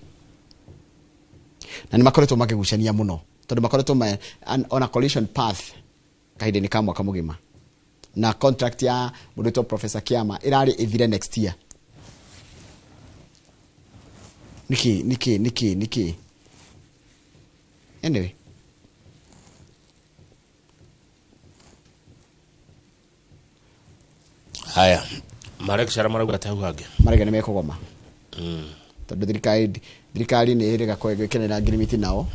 na nĩ makoretwo makĩgucania mũno tondũ makoretwo on a collision path kahinda-inĩ ka mwaka mũgima, na contract ya mũndũ wĩtwo Professor Kiama ĩrarĩ ĩthire next year. Nĩkĩ nĩkĩ nĩkĩ nĩkĩ? Anyway, Haya, marekcara marauga atĩ hau hangĩ maraiga nĩ mekũgoma tondũ thirikari nĩ ĩrĩga gwĩkĩrĩra ngirimiti nao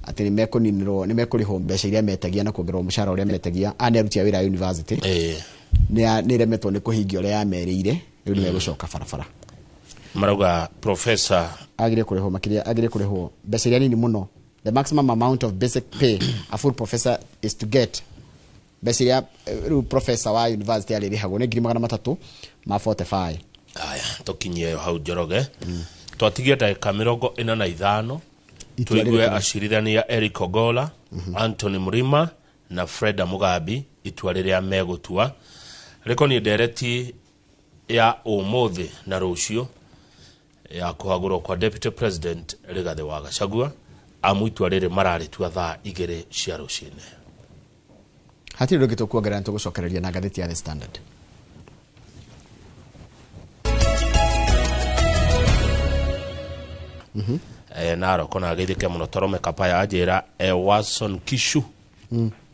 atĩ nĩ mekũninĩrwo, nĩ mekũrĩhwo mbeca iria metagia na kuongererwo mũcara ũrĩa metagia. Aya nĩ aruti a wĩra a university. Nĩ ĩremetwo nĩ kũhingia ũrĩa yamerĩire, rĩu nĩ megũcoka barabara. Marauga professor Agire kũrĩhwo makĩria, agire kũrĩhwo mbeca iria nini mũno, the maximum amount of basic pay a full professor is to get, mbeca iria rĩu professor wa university arĩrĩhagwo nĩ 345,000. Haya, tũkinyie hau, Njoroge. Twatigie ndagĩka 45 Itua tũigue rĩrĩkũ? Acirithania Eric Ogola, Anthony Mrima na Freda Mugambi itua rĩrĩa megũtua rĩkoniĩ ndereti ya ũmũthĩ na rũciũ ya kũhagũrwo kwa Deputy President Rigathĩ wa Gachagua, amu itua rĩrĩ mararĩtua thaa 2 cia rũcinĩ. Hatirĩ ũndũ ũngĩ tũkuongerera, nĩ tũgũcokereria na ngathĩti ya The Standard. Naroko na ageithĩke mũno Torome Kapaya anjĩra Ewason Kishu.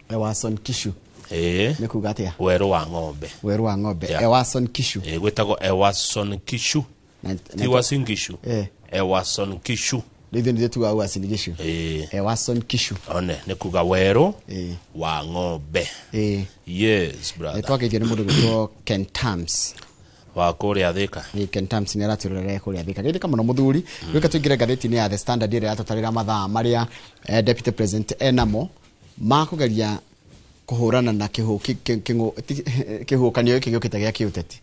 Ewason Kishu. Ĩĩ. Nĩ kuga atĩa? Werũ wa ng'ombe. Werũ wa ng'ombe. Yeah. Ewason Kishu. Ĩĩ, gwĩtagwo Ewason Kishu. Ti Uasin Gishu. Ewason Kishu. Rĩu ithuĩ nĩthuĩ tugaga Uasin Gishu. Ĩĩ. Ewason Kishu. One nĩ kuga werũ Ĩĩ. wa ng'ombe. Ĩĩ. Yes, brother. Twageithio nĩ mũndũ gwĩtwo Ken Tams. Wa kũrĩa Thika. Ĩĩ, Ken Tams nĩ aratwĩrorera kũrĩa Thika. Geithĩka mũno mũthuri. Rĩu tũingĩre ngathĩti-inĩ ya The Standard ĩrĩa yatũtarĩra mathaa marĩa Deputy President enamo ma kũgeria kũhũrana na kĩhuhũkanio gĩkĩ gĩũkĩte gĩa kĩũteti.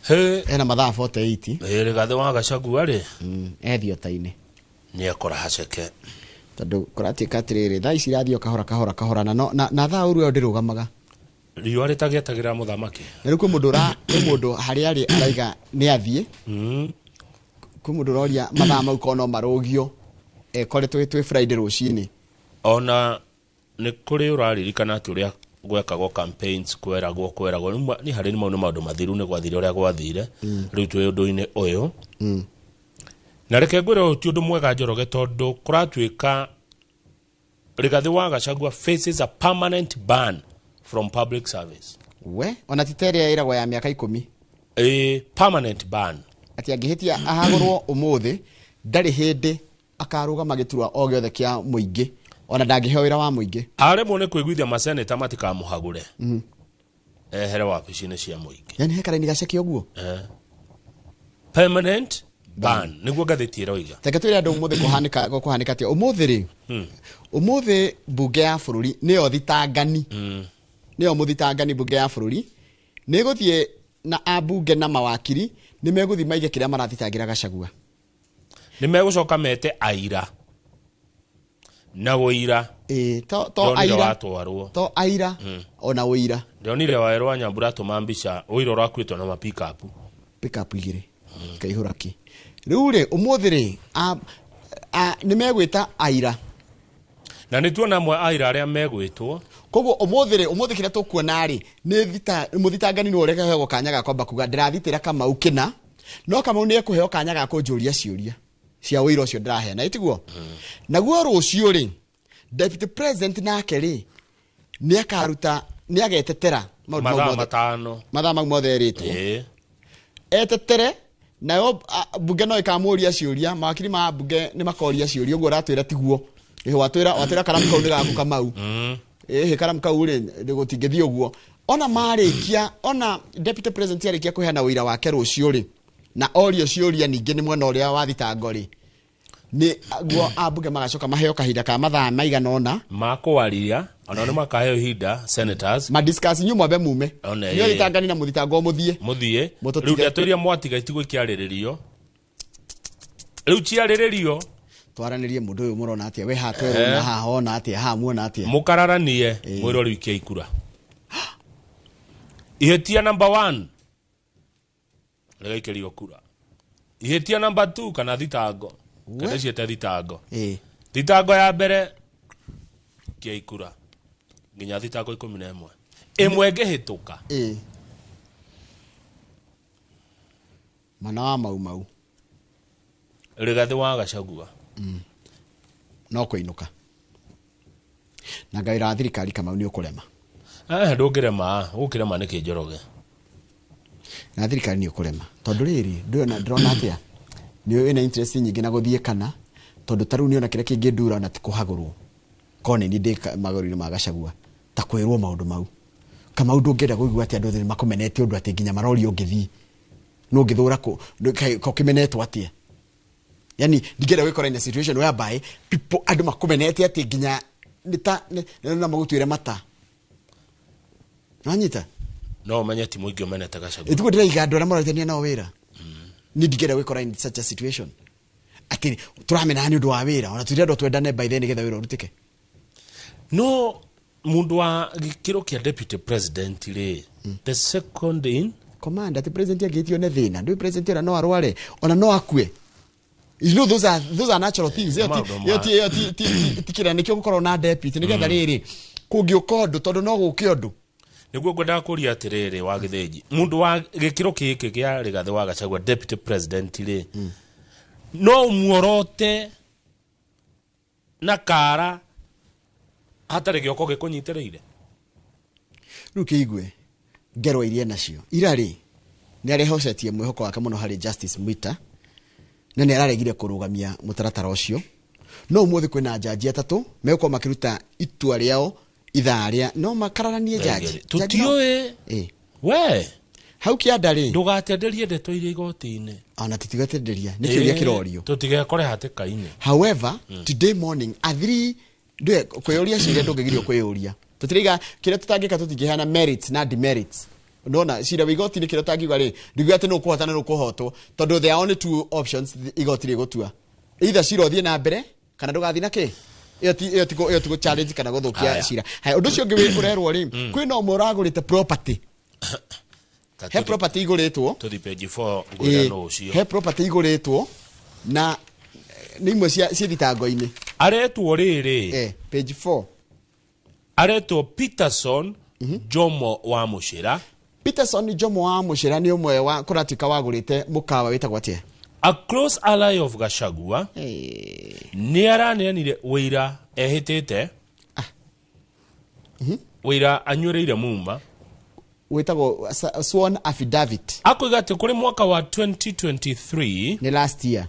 He. Ena mathaa 48. Ĩĩ, Rigathĩ wa Gachagua rĩ, ethiota-inĩ nĩ ekora haceke. Tondũ kũratuĩka atĩrĩrĩ, thaa ici irathiĩ o kahora kahora kahora, na no- na na thaa ũru ĩyo ndĩrũgamaga. Riũa rĩtagĩetagĩra mũthamaki. Na rĩu kwĩ mũndũ ũra kwĩ mũndũ harĩa arĩ araiga nĩ athiĩ. Kwĩ mũndũ ũroria mathaa mau korwo no marũgio, ekore twĩ Friday rũcinĩ. Ona nĩ kũrĩ ũraririkana atĩ ũrĩa gwekagwo campaigns, kweragwo nĩ harĩ mau nĩ maũndũ mathiru, nĩ gwathire ũrĩa gwathire. Rĩu twĩ ũndũ-inĩ ũyũ. Na reke ngwĩre ũyũ ti ũndũ mwega Njoroge, tondũ kũratuĩka Rigathĩ wa Gachagua faces a permanent ban from public service. We ona ti ta ĩrĩa ĩragwo ya mĩaka 10. A permanent ban. Atĩ angĩhĩtia ahagũrwo ũmũthĩ, ndarĩ hĩndĩ akarũgama gĩturwa o gĩothe kĩa mũingĩ, ona ndangĩheo wĩra wa mũingĩ. Aremwo nĩ kũiguithia maseneta matikamũhagũre, ehere wabici-inĩ cia mũingĩ. Yani he karaini gaceke ũguo. Permanent ban nĩguo ngathĩti ĩroiga. Reke twĩre andũ ũmũthĩ kũhanĩka atĩa ũmũthĩ rĩ. Ũmũthĩ mbunge ya bũrũri nĩyo thitangani, nĩyo mũthitangani. Mbunge ya bũrũri nĩ ĩgũthiĩ na ambunge na mawakiri nĩ megũthiĩ maige kĩrĩa marathitangĩra Gachagua. Nĩ megũcoka mete aira na ũira. Ĩĩ, to Ndonire aira watwarwo. To aira ona ũira. Ndonire waerũ wa Nyambura atũma mbica ũira ũrakuĩtwo na mapikapu. Pickup igĩrĩ ikaihũra ki. Rĩu rĩ, ũmũthĩ rĩ, nĩ megwĩta aira. Na nĩ tuona amwe aira arĩa megwĩtwo. Koguo ũmũthĩ rĩ, ũmũthĩ kĩrĩa tũkuona rĩ, nĩ mũthitangani nĩwe ũrĩa kanya ga kwamba kuga ndĩrathitĩra Kamau kĩna, no Kamau nĩ ekũheo kanya ga kũnjũria ciũria cia ũira ũcio ndĩraheana, ĩtiguo? Naguo rũciũ rĩ, Deputy President nake rĩ, nĩ akaruta, nĩ agetetera maũndũ mau mathaa mothe. 5. Mathaa mau mothe erĩtwo. Etetere nayo, mbunge no ĩkamũria ciũria, mawakiri ma mbunge nĩ makoria ciũria ũguo ũratwĩra tiguo. Ĩhĩ, watwĩra karamu kau nĩ gaku Kamau. Ĩhĩ, karamu kau rĩ, gũtingĩthiĩ ũguo. Ona marĩkia, ona Deputy President arĩkia kũheana ũira wake rũciũ rĩ, na orio ciũria ningĩ nĩ mwena ũrĩa wa thitango rĩ, nĩ guo ambunge magacoka maheo kahinda ka mathaa maigana ũna makwaria, ona nĩ makaheo ihinda senators madiscuss, inyuĩ mwambe mume. One, inyuĩ ĩĩ. thitangani na mũthitango mũthiĩ. Mũthiĩ. Mũtũtige. Rĩu ndeto iria mwatiga itigwo ikĩarĩrĩrio, rĩu ciarĩrĩrio. Twaranĩrie mũndũ ũyũ, mũrona atĩa? We haha twerwo na haha ona atĩa? Haha muona atĩa? Mũkararanie, mwĩrwo rĩu ikiai kura. Ihĩtia number 1 rĩgaikĩrio kura, ihĩtia number 2 kana thitango, kana ciĩte thitango. Thitango ya mbere ikiai kura nginya thitango 11, ĩmwe ĩngĩhĩtũka. Ĩĩ, mwana wa Mau Mau. Rigathĩ wa Gachagua. No kũinũka na ngawĩra wa thirikari, Kamau, nĩ ũkũrema. Ndũngĩrema, ũgũkĩrema nĩkĩ, Njoroge? Na thirikari nĩ ũkũrema, tondũ rĩrĩ, ndĩrona atĩa, nĩ wĩna interest nyingĩ na gũthiĩ, kana tondũ ta rĩu nĩona kĩrĩa kĩngĩndura na ti kũhagũrwo korwo nĩ niĩ ndĩ magũrũ-inĩ ma Gachagua, ta kwĩrwo maũndũ mau. Kamau, ndũngĩenda kũigua atĩ andũ othe nĩ makũmenete ũndũ atĩ nginya maroria ũngĩthiĩ no ũngĩthũra ko kĩmenetwo atĩa. Yani ndingĩenda gwĩkora in a situation whereby people, andũ makũmenete atĩ nginya nĩ ta na magũtuĩre mata wanyita. No ũmenye ti mũingĩ ũmenete Gachagua. Ĩtiguo ndĩraiga andũ arĩa mararutania nao wĩra. Ni ndingĩenda gwĩkora in such a situation atĩ tũramenana nĩ ũndũ wa wĩra, ona tũtirendwo twendane by then nĩgetha wĩra ũrutĩke. No mundu wa gĩkĩro kĩa deputy president rĩ, the second in command, atĩ president angĩtio nĩ thĩna, ndũĩ president ona no arware, ona no akue. You know, those are natural things. Ĩyo Maũndũ ĩyo ti kĩrĩa nĩkĩo gũkorwo na deputy nĩgetha rĩrĩ kũngĩũka ũndũ, tondũ no gũke ũndũ. Nĩguo ngwendaga kũria atĩrĩrĩ, wa Gĩthĩnji, mũndũ wa gĩkĩro gĩkĩ kĩa Rigathĩ wa Gachagua, deputy president rĩ, no muorote na kara hatarĩ gĩoko gĩkũnyitĩrĩire? Rĩu kĩigue ngerwa iria nacio ira rĩ, nĩ arehocetie mwĩhoko wake mũno harĩ Justice Mwita na nĩ araregire kũrũgamia mũtaratara ũcio. No ũmũthĩ kwĩna njanji atatũ megũkorwo makĩruta itua rĩao ithaa rĩa no makararanie njanji. Tũtiũĩ. We. Hau kĩanda rĩ. Ndũgatenderie ndeto iria igoti-inĩ. Ona tutigatenderia, nĩ kĩũria kĩrorio. Tũtigekore hatĩka-inĩ. However, today morning a three ndwe kwĩyũria ciũria, ndũngĩgirio kwĩyũria. Tũtiraiga kĩrĩa tũtangĩka, tũtingĩheana merits na demerits. Ndona cira wa igoti-inĩ, kĩrĩa ũtangiuga rĩ, ndiuga atĩ nĩ ũkũhotana, nĩ ũkũhotwo, tondũ there are only two options igoti rĩgũtua: either cira ũthiĩ na mbere kana ndũgathiĩ. Na kĩ ĩyo ti challenge kana gũthũkia cira. Haya, ũndũ ũcio ũngĩ ũrerwo rĩ, kwĩna ũmwe ũragũrĩte property, he property igũrĩtwo. Tũthi page 4 ngwĩra no ũcio. He property igũrĩtwo na nĩ imwe cia ciĩ thitango-inĩ. Aretwo rĩrĩ. Page 4. Aretwo Peterson Jomo wa Mũcĩra. Peterson Jomo wa Mũcĩra nĩ ũmwe wa kũratuĩka wagũrĩte mũkawa wĩtagwo atĩa? A close ally of Gachagua. Nĩ araneanire wĩira ehĩtĩte, wĩira anyuĩrĩire muma. Wĩtagwo sworn affidavit. Akoiga atĩ kũrĩ mwaka wa 2023, nĩ last year,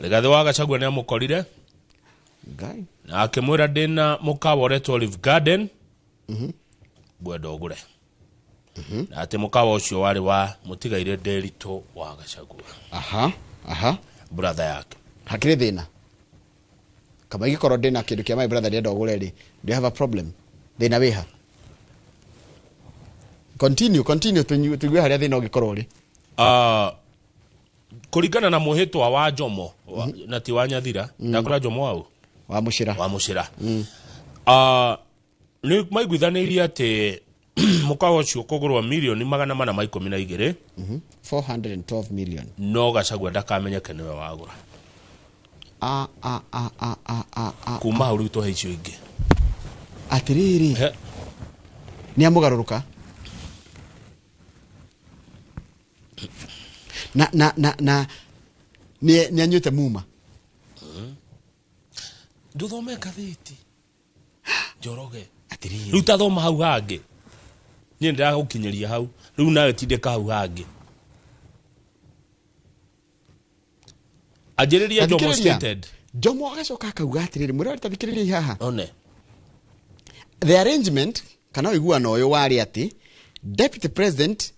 Rigathĩ wa Gachagua nĩ amũkorire Ngai. na akĩmwĩra, "Ndĩna mũkawa ũretwo Olive Garden, ngwenda ũgũre," na atĩ mũkawa ũcio warĩ wa mũtigaire Nderitu wa Gachagua, aha aha brother yake. Hakĩrĩ thĩna kama ingĩkorwo ndĩna kĩndũ kĩa my brother ndĩrenda ũgũre rĩ, do you have a problem? Thĩna wĩha? Continue, continue, tũigue harĩa thĩna ũngĩkorwo ũrĩ. Kũringana na mwĩhĩtwa wa Jomo na ti wa Nyathira, ndakũra Jomo wau wa Mũcĩra. Wa Mũcĩra. Nĩ maiguithanĩirie atĩ mũkawa ũcio kũgũrwo mirioni 412. 412 million. No Gachagua ndakamenyeke nĩwe wagũra. A a a a a a a. Kuma hau rĩu tũhe icio ingĩ. Atĩrĩrĩ, He. Nĩ amũgarũrũka na nĩ anyuĩte muma. Ndũthome ngathĩti, Njoroge. Atĩrĩrĩ. Rĩu tathoma hau hangĩ, niĩ ndĩragũkinyĩria hau, rĩu nawe tindĩka hau hangĩ, anjĩrĩria Jomo. Tathikĩrĩria. Stated. Jomo agacoka akauga atĩrĩrĩ, mwĩrore, tathikĩrĩria haha. One. The arrangement kana ũiguano ũyũ warĩ atĩ deputy president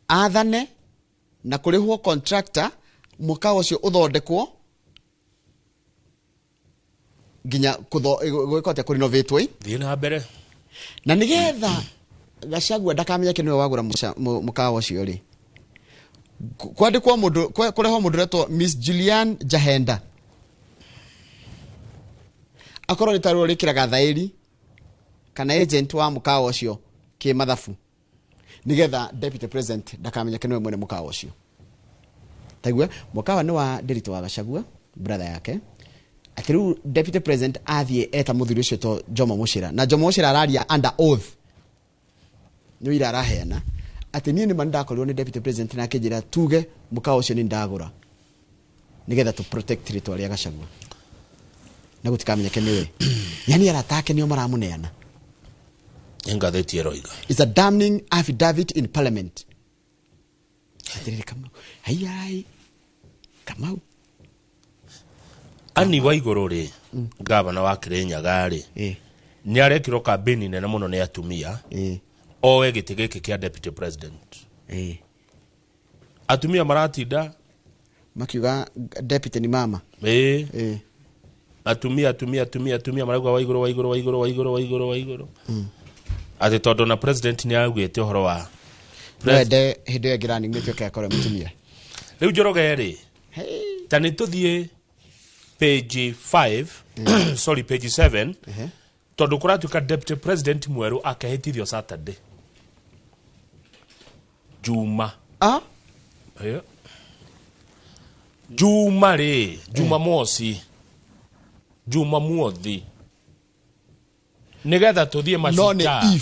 athane na kũrĩhwo contractor, mũkawa ũcio ũthondekwo nginya gwĩkwo atĩa, kũrinovatwo. Thiĩ na mbere. Na nĩgetha Gachagua ndakamenyeke nĩwe wagũra mũkawa ũcio rĩ, kwandĩkwo mũndũ, kũrehwo mũndũ ũretwo Miss Julian Jahenda, akorwo nĩ tarũo rĩkĩraga thaĩri kana agent wa mũkawa ũcio kĩmathabu, nĩgetha deputy president ndakamenyeke nĩwe mwene mũkawa ũcio. Taigua, mũkawa nĩ wa Ndiritu wa Gachagua, brother yake. Atĩ rĩu deputy president athiĩ eta mũthuri ũcio to Jomo Mũcĩra, na Jomo Mũcĩra araria under oath, nĩ wĩira araheana atĩ niĩ nĩma nĩndakorirwo nĩ deputy president na akĩnjĩra tuge mũkawa ũcio nĩ ndagũra nĩgetha to protect rĩtwa rĩa Gachagua na gũtikamenyeke nĩwe, yani arata ake nĩo maramũneana. Nĩ ngathĩti ĩroiga. It's a damning affidavit in parliament. Atĩrĩrĩ, Kamau, haiyai Kamau. Ani wa igũrũ rĩ, gavana wa Kĩrĩnyaga rĩ, nĩ arekirwo kambĩni nene mũno nĩ atumia oe gĩtĩ gĩkĩ kĩa deputy president. Atumia maratinda makiuga deputy ni mama. Ĩ. Atumia, atumia, atumia, atumia marauga wa igũrũ, wa igũrũ, wa igũrũ, wa igũrũ, wa igũrũ, wa igũrũ, atĩ tondũ na president nĩ augĩte ũhoro wa Wende hĩndĩ ĩyo ĩngĩ running mate ũke akorwo mũtumia. Rĩu Njoroge rĩ, ta nĩ tũthiĩ page 5, sorry, page 7, tondũ kũratuĩka deputy president mwerũ akehĩtithio Saturday, Juma. Ah? Eh. Juma rĩ, Jumamosi, Jumamuothi, nĩgetha tũthiĩ No nĩ Mashujaa.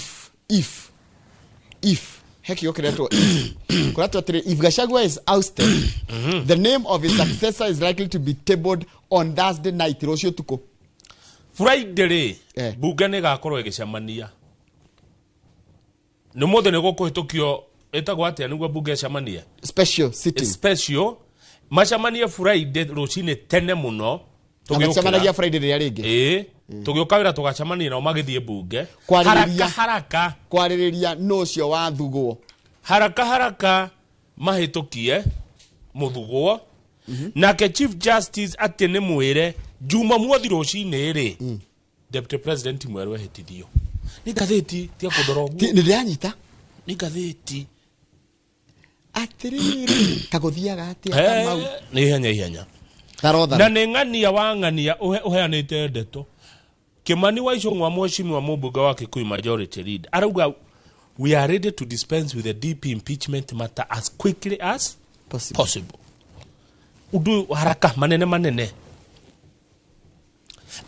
If he kiugo kĩretwo if, kũretwo atĩrĩ, if Gachagua is ousted, the name of his successor is likely to be tabled on Thursday night, rũciũ tukũ. Friday rĩ, bunge nĩ ĩgakorwo ĩgĩcemania. Nĩ mũthĩ nĩ gũkũhĩtũkio ĩtagwo atĩa nĩguo bunge ĩcemanie? Special sitting. Special macemanie Friday rũcinĩ tene mũno. Na macemanagia Friday rĩrĩa rĩngĩ. Ĩĩ, tũgĩũka wĩra tũgacemania nao magĩthiĩ bunge. Kwarĩrĩria. Haraka haraka. Kwarĩrĩria nũ ũcio wathugwo. Haraka haraka mahĩtũkie mũthugwo. Nake Chief Justice atĩ nĩ mwĩre Jumamuothi rũcinĩ rĩ, deputy president mwerũ ehĩtithio. Nĩ ngathĩti, tiga kũndora ũguo. Nĩ ndĩranyita. Nĩ ngathĩti. Atĩrĩrĩ, kagũthiaga atĩa? Kamau? Nĩ ihenya ihenya. Tharo. Na nĩ ng'ania wa ng'ania ũheanĩte ndeto. Kimani wa Ichung'wa, mheshimiwa mũmbunge wa Kikuyu majority leader, arauga we are ready to dispense with the DP impeachment matter as quickly as possible, possible. Ũndũ ũyũ haraka manene manene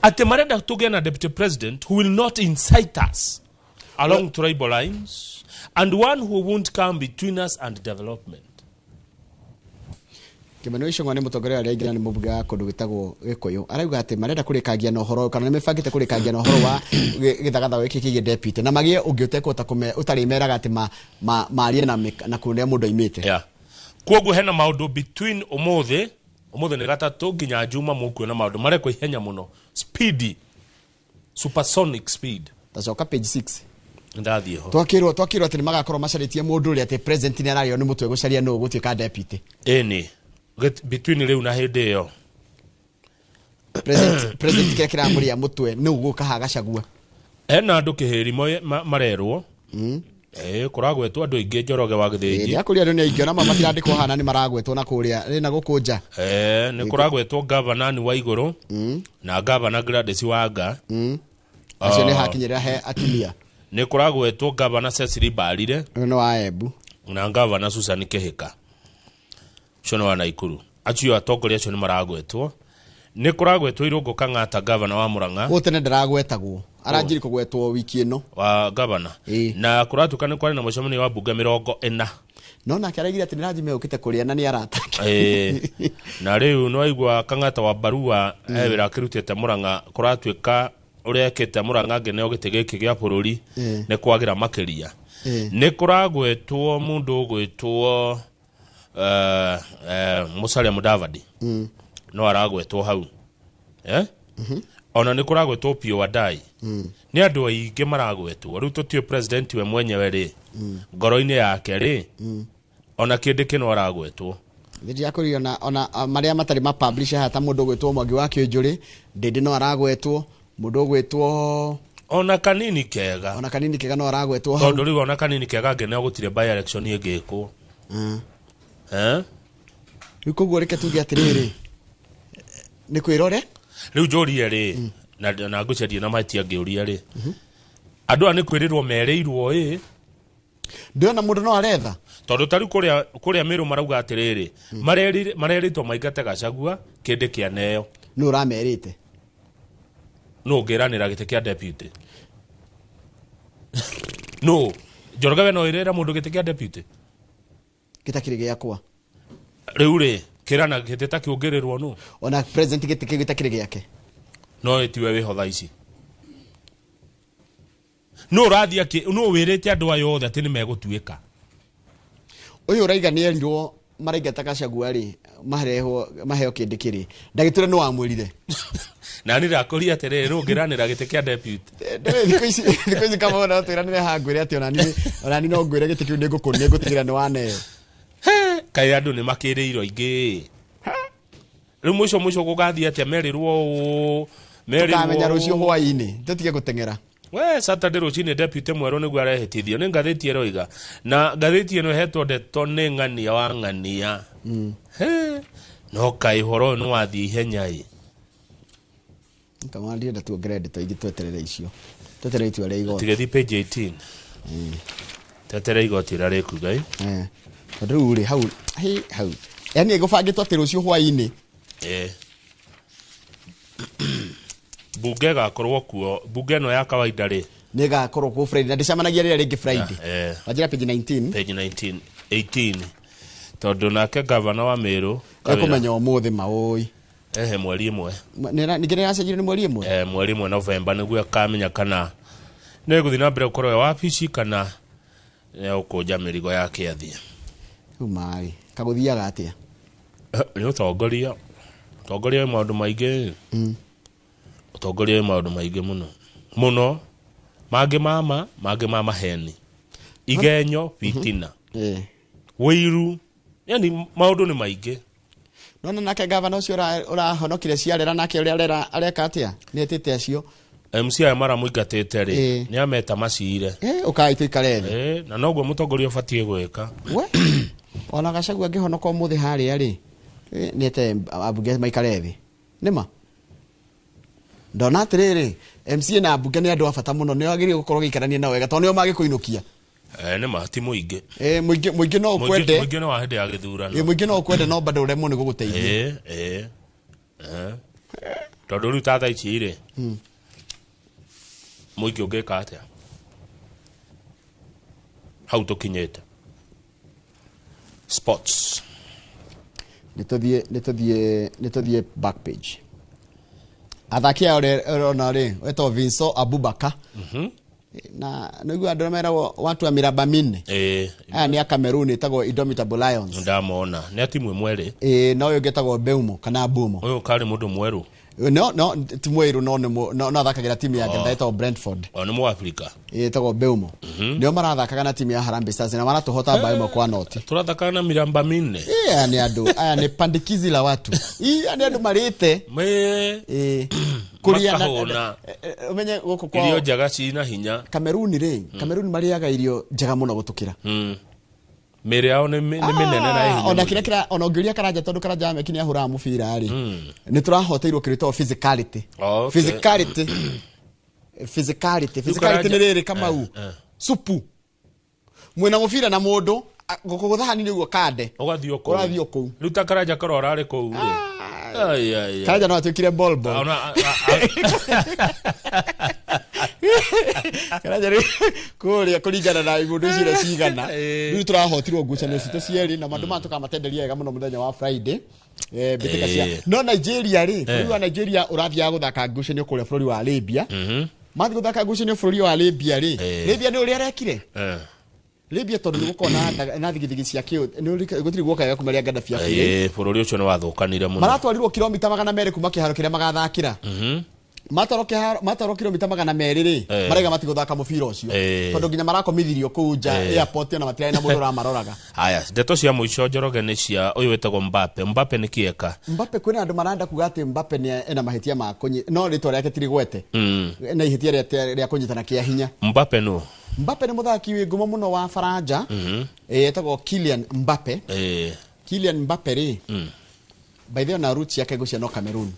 atĩ marenda tũgĩe na deputy president who will not incite us along tribal lines and one who won't come between us and development. Kimani wa Ichung'wa nĩ mũtongoria arĩa aingĩ na nĩ mũmbunge wa kũndũ gwĩtagwo Gĩkũyũ. Arauga atĩ marenda kũrĩkangia na ũhoro, kana nĩ mebangĩte kũrĩkangia na ũhoro wa gĩthagathago gĩkĩ kĩgiĩ deputy, na magĩe ũngĩ ũtekũhota ũtarĩmeraga atĩ marie na kũrĩa mũndũ aimĩte. Yeah. Koguo hena maũndũ between ũmũthĩ, ũmũthĩ nĩ gatatũ, nginya Juma mũkuona maũndũ marekwo ihenya mũno, speedy, supersonic speed. Tacoka page 6. Ndathiĩ ho. Twakĩrwo atĩ nĩ magakorwo macarĩtie mũndũ ũrĩa atĩ president nĩ ararĩo nĩ mũtwe gũcaria nũ ũgũtuĩka deputy. Ĩni between rĩu na hĩndĩ ĩyo. President kĩrĩa kĩramũrĩa mũtwe nĩ ũgũka haha Gachagua. Hena andũ kĩhĩri marerwo. Kũragwetwo andũ aingĩ, Njoroge wa Gĩthĩnji. Nĩ akũrĩa andũ nĩ aingĩ, ona amwe matirandĩkwo haha na nĩ maragwetwo na kũrĩa rĩ na gũkũ nja. Nĩ kũragwetwo gavana ni wa igũrũ na gavana Gladys Wanga. Acio nĩ hakinyĩrĩra he atumia. Nĩ kũragwetwo gavana Cecily Mbarire. Ũyũ nĩ wa Embu. Na gavana Susan Kĩhĩka. Ũcio nĩ wa Naikuru. Acio atongoria acio nĩ maragwetwo. Nĩ kũragwetwo Irũngũ Kang'ata, gavana wa Murang'a. Ũyũ tene ndaragwetagwo. Aranjiri kũgwetwo wiki ĩno. Wa gavana. Na kũratuĩka nĩ kwarĩ na mũcemanio wa bunge 40. No nake araigire atĩ nĩ Raji megũkĩte kũrĩa na nĩ arata ake. Na rĩu nĩ waigua Kang'ata wa Barua, he wĩra akĩrutĩte Murang'a, kũratuĩka ũrĩa ekĩte Murang'a ngĩneo gĩtĩ gĩkĩ gĩa bũrũri nĩ kwagĩra makĩria. Nĩ kũragwetwo mũndũ ũgwĩtwo Musalia Mudavadi. No aragwetwo hau. Ona nĩ kũragwetwo Opiyo Wandayi. Nĩ andũ aingĩ maragwetwo. Rĩu tũtiũĩ president we mwenyewe rĩ, ngoro-inĩ yake rĩ, ona kĩndĩ kĩno aragwetwo. Thĩndĩ ya kũrĩa ona marĩa matarĩ ma publish haha, ta mũndũ ũgwĩtwo Mwangi wa Kĩũnjũrĩ, Ndĩndĩ no aragwetwo, mũndũ ũgwĩtwo Ona kanini kega. Ona kanini kega no aragwetwo hau. Tondũ rĩu ona kanini kega ngene gũtirĩ by election ĩngĩkwo. Rĩu koguo reke tuge atĩrĩrĩ, nĩ kwĩrore. Rĩu njũrie rĩ, na ngũcarie na mahĩtia ngĩũria rĩ, andũ aya nĩ kwĩrĩrwo merĩirwo ĩ. Ndĩrona mũndũ no aretha. Tondũ ta rĩu kũrĩa Meru marauga atĩrĩrĩ, marerĩtwo maingate Gachagua kĩndĩ kĩa neo. Nũ ũramerĩte? Nũ ũngĩranĩra gĩtĩ kĩa deputy? Nũ? Njoroge we no ĩrĩre mũndũ gĩtĩ kĩa deputy? Gĩtakĩrĩ gĩakwa. Rĩu rĩ, kĩrana gĩtĩ ta kĩũngĩrĩrwo nũ? Ona president gĩtĩ kĩu gĩtakĩrĩ gĩake. No ĩtiwe wĩho thaa ici. Nũ ũrathiĩ akĩ, nũ wĩrĩte andũ aya othe atĩ nĩ megũtuĩka? Ũyũ ũraiga nĩ erirwo maraingata Gachagua rĩ, maheo kĩndĩ kĩrĩ. Ndagĩtũre nĩ wamwĩrire. Na nĩ ndakũria atĩrĩrĩ, nũ ũngĩranĩra gĩtĩ kĩa deputy? Ndĩrĩ thikũ ici kama ona twĩranĩre haha ngwĩre atĩ ona niĩ no ngwĩre gĩtĩ kĩu nĩngũtigĩra nĩ waneo. He, kaĩ andũ nĩ makĩrĩirwo aingĩ. Rĩu mũico mũico gũgathiĩ atĩa merĩrwo ũũ, merĩrwo Tũkamenya rũciũ ũũ. hwaĩ-inĩ, tũtige gũteng'era. We Saturday rũcinĩ deputy mwerũ nĩguo arehĩtithio nĩ ngathĩti ĩroiga, na ngathĩti ĩno ĩhetwo ndeto nĩ ng'ania wa ng'ania. He, no kaĩ ũhoro ũyũ nĩ wathiĩ ihenya ĩ. Kama ndirenda tuongerere ndeto ingĩ, tweterere icio, tweterere itua rĩa igoti. Tigĩthi page 18, tetere igoti ũrĩa rĩkuga ĩ. Tondũ rĩu rĩ hau hĩ, hau yani gũbangĩtwo atĩ rũciũ hwaĩ-inĩ. Bunge ĩgakorwo kuo, bunge ĩno ya kawaida rĩ nĩ ĩgakorwo kuo Friday na ndĩcemanagia rĩrĩa rĩngĩ Friday. Wanjĩra page 19? Page 19, 18, tondũ nake gavana wa Meru Kawĩra, ekũmenya ũmũthĩ maũĩ. Ehe, mweri ĩmwe. Ningĩ nĩ ĩracenjirio nĩ mweri ĩmwe. Mweri ĩmwe Novemba nĩguo akamenya kana nĩ gũthiĩ na mbere gũkorwo e wabici kana nĩ gũkũnja mĩrigo yake athiĩ. Rĩu marĩ kagũthiaga atĩa? Nĩ ũtongoria, ũtongoria wĩ maũndũ maingĩ. Ũtongoria wĩ maũndũ maingĩ mũno mũno, mangĩ mama, mangĩ ma maheni, igenyo, fitina, wĩiru, yani maũndũ nĩ maingĩ. Nona nake gavana ũcio ũrahonokire ciarera nake ũrĩa arera areka atĩa, nĩ etĩte acio MC aya maramũingatĩte rĩ, nĩ ameta macire. Ũkai tũikare thĩ. Na noguo mũtongoria ũbatiĩ gwĩka. We ona Gachagua angĩhonoka ũmũthĩ harĩa rĩ, nĩ ete ambunge maikare thĩ. Nĩma ndona atĩrĩrĩ, MCA na ambunge nĩ andũ a bata mũno, nĩ wagĩrĩire gũkorwo ũgĩikarania nao wega tondũ nĩo magĩkũinũkia. Nĩ ma ti mũingĩ. Mũingĩ no ũkwende. Mũingĩ nĩ wa hĩndĩ ya gĩthurano. Mũingĩ no ũkwende no bado ũremwo nĩ gũgũteithia. Tondũ rĩu ta thaa ici rĩ, mũingĩ ũngĩka atĩa hau tũkinyĩte sports? Nĩ tũthiĩ back page. Athaki aya ũrona rĩ, wetwo Vincent Abubakar na nĩguo andũ meragwo watu wa miraba minne. Aya nĩ a Cameroon, ĩtagwo Indomitable Lions. Ndamona nĩ a timu ĩmwe rĩ. Na ũyũ ũngĩ etagwo Beumo kana Bumo. Ũyũ karĩ mũndũ mwerũ? No ti mwerũ, no nĩ no athakagĩra timu ya Ngeretha ĩtagwo Brentford. O nĩ Mũafrika. Ĩtagwo Beumo, nĩo marathakaga na timu ya Harambee Stars na maratũhota bao 1-0. Tũrathakaga na miramba minne. Aya nĩ andũ, aya nĩ pandikizi la watu. Aya nĩ andũ marĩte. Me Kũrĩa Makahũna. Ũmenye gũkũ kwao Irio njega cina hinya. Cameroon rĩ, Cameroon marĩaga irio njega mũno gũtũkĩra. Mĩĩrĩ yao nĩ mĩnene na ĩ hinya Ona mũno. kĩrĩa kĩra ona ũngĩũria Karanja, tondũ Karanja Meki nĩ ahũraga mũbira rĩ, nĩ tũrahoteirwo kĩrĩtwo physicality. Physicality, physicality, physicality. Nĩ rĩrĩ, Kamau, supu mwĩna mũbira na mũndũ gũkũgũtha hanini ũguo kande. Ũgathiĩ o kũu. Ũrathiĩ o kũu. Rĩu ta Karanja korwo ararĩ kũu rĩ. Ai, ai, ai. Karanja no atuĩkire ball boy. Ona Karanja rĩu kũrĩa kũringana na ibundu icio ũrĩa cigana. Rĩu tũrahotirwo ngucanio citũ cierĩ na mandũ maya tũkamatenderia wega mũno mũthenya wa Friday. Mbĩtĩka cia no Nigeria rĩ, bũrũri wa Nigeria ũrathiaga gũthaka ngucanio kũrĩa bũrũri wa Libya. Mathiĩ gũthaka ngucanio bũrũri wa Libya rĩ, Libya nĩ ũrĩa arekire Libya, tondũ nĩ gũkorwo na thigithigi cia kĩũ nĩ gũtirĩ guoka wega kuma rĩa Gaddafi akuire. Bũrũri ũcio nĩ wathũkanire mũno. Maratwarirwo kilomita 200 kuma kĩharo kĩrĩa magathakĩra. Matwarwo kilomita 200 rĩ, maraiga matigũthaka mũbira ũcio tondũ nginya marakomithirio kũu nja airport ona matirarĩ na mũndũ ũramaroraga. Haya, ndeto cia mũico, Njoroge, nĩ cia ũyũ wĩtagwo Mbappe. Mbappe nĩ kĩeka? Mbappe, kwĩna andũ marenda kuga atĩ Mbappe nĩ ena mahĩtia ma kũnyi no rĩtwa rĩake ti rĩgwete na ihĩtia rĩa kũnyitana kĩa hinya. Mbappe nũ? Mbappe nĩ mũthaki wĩ ngumo mũno wa Faranja, etagwo Kylian Mbappe. Kylian Mbappe rĩ, by the way, ona roots yake ngũcia no Cameroon.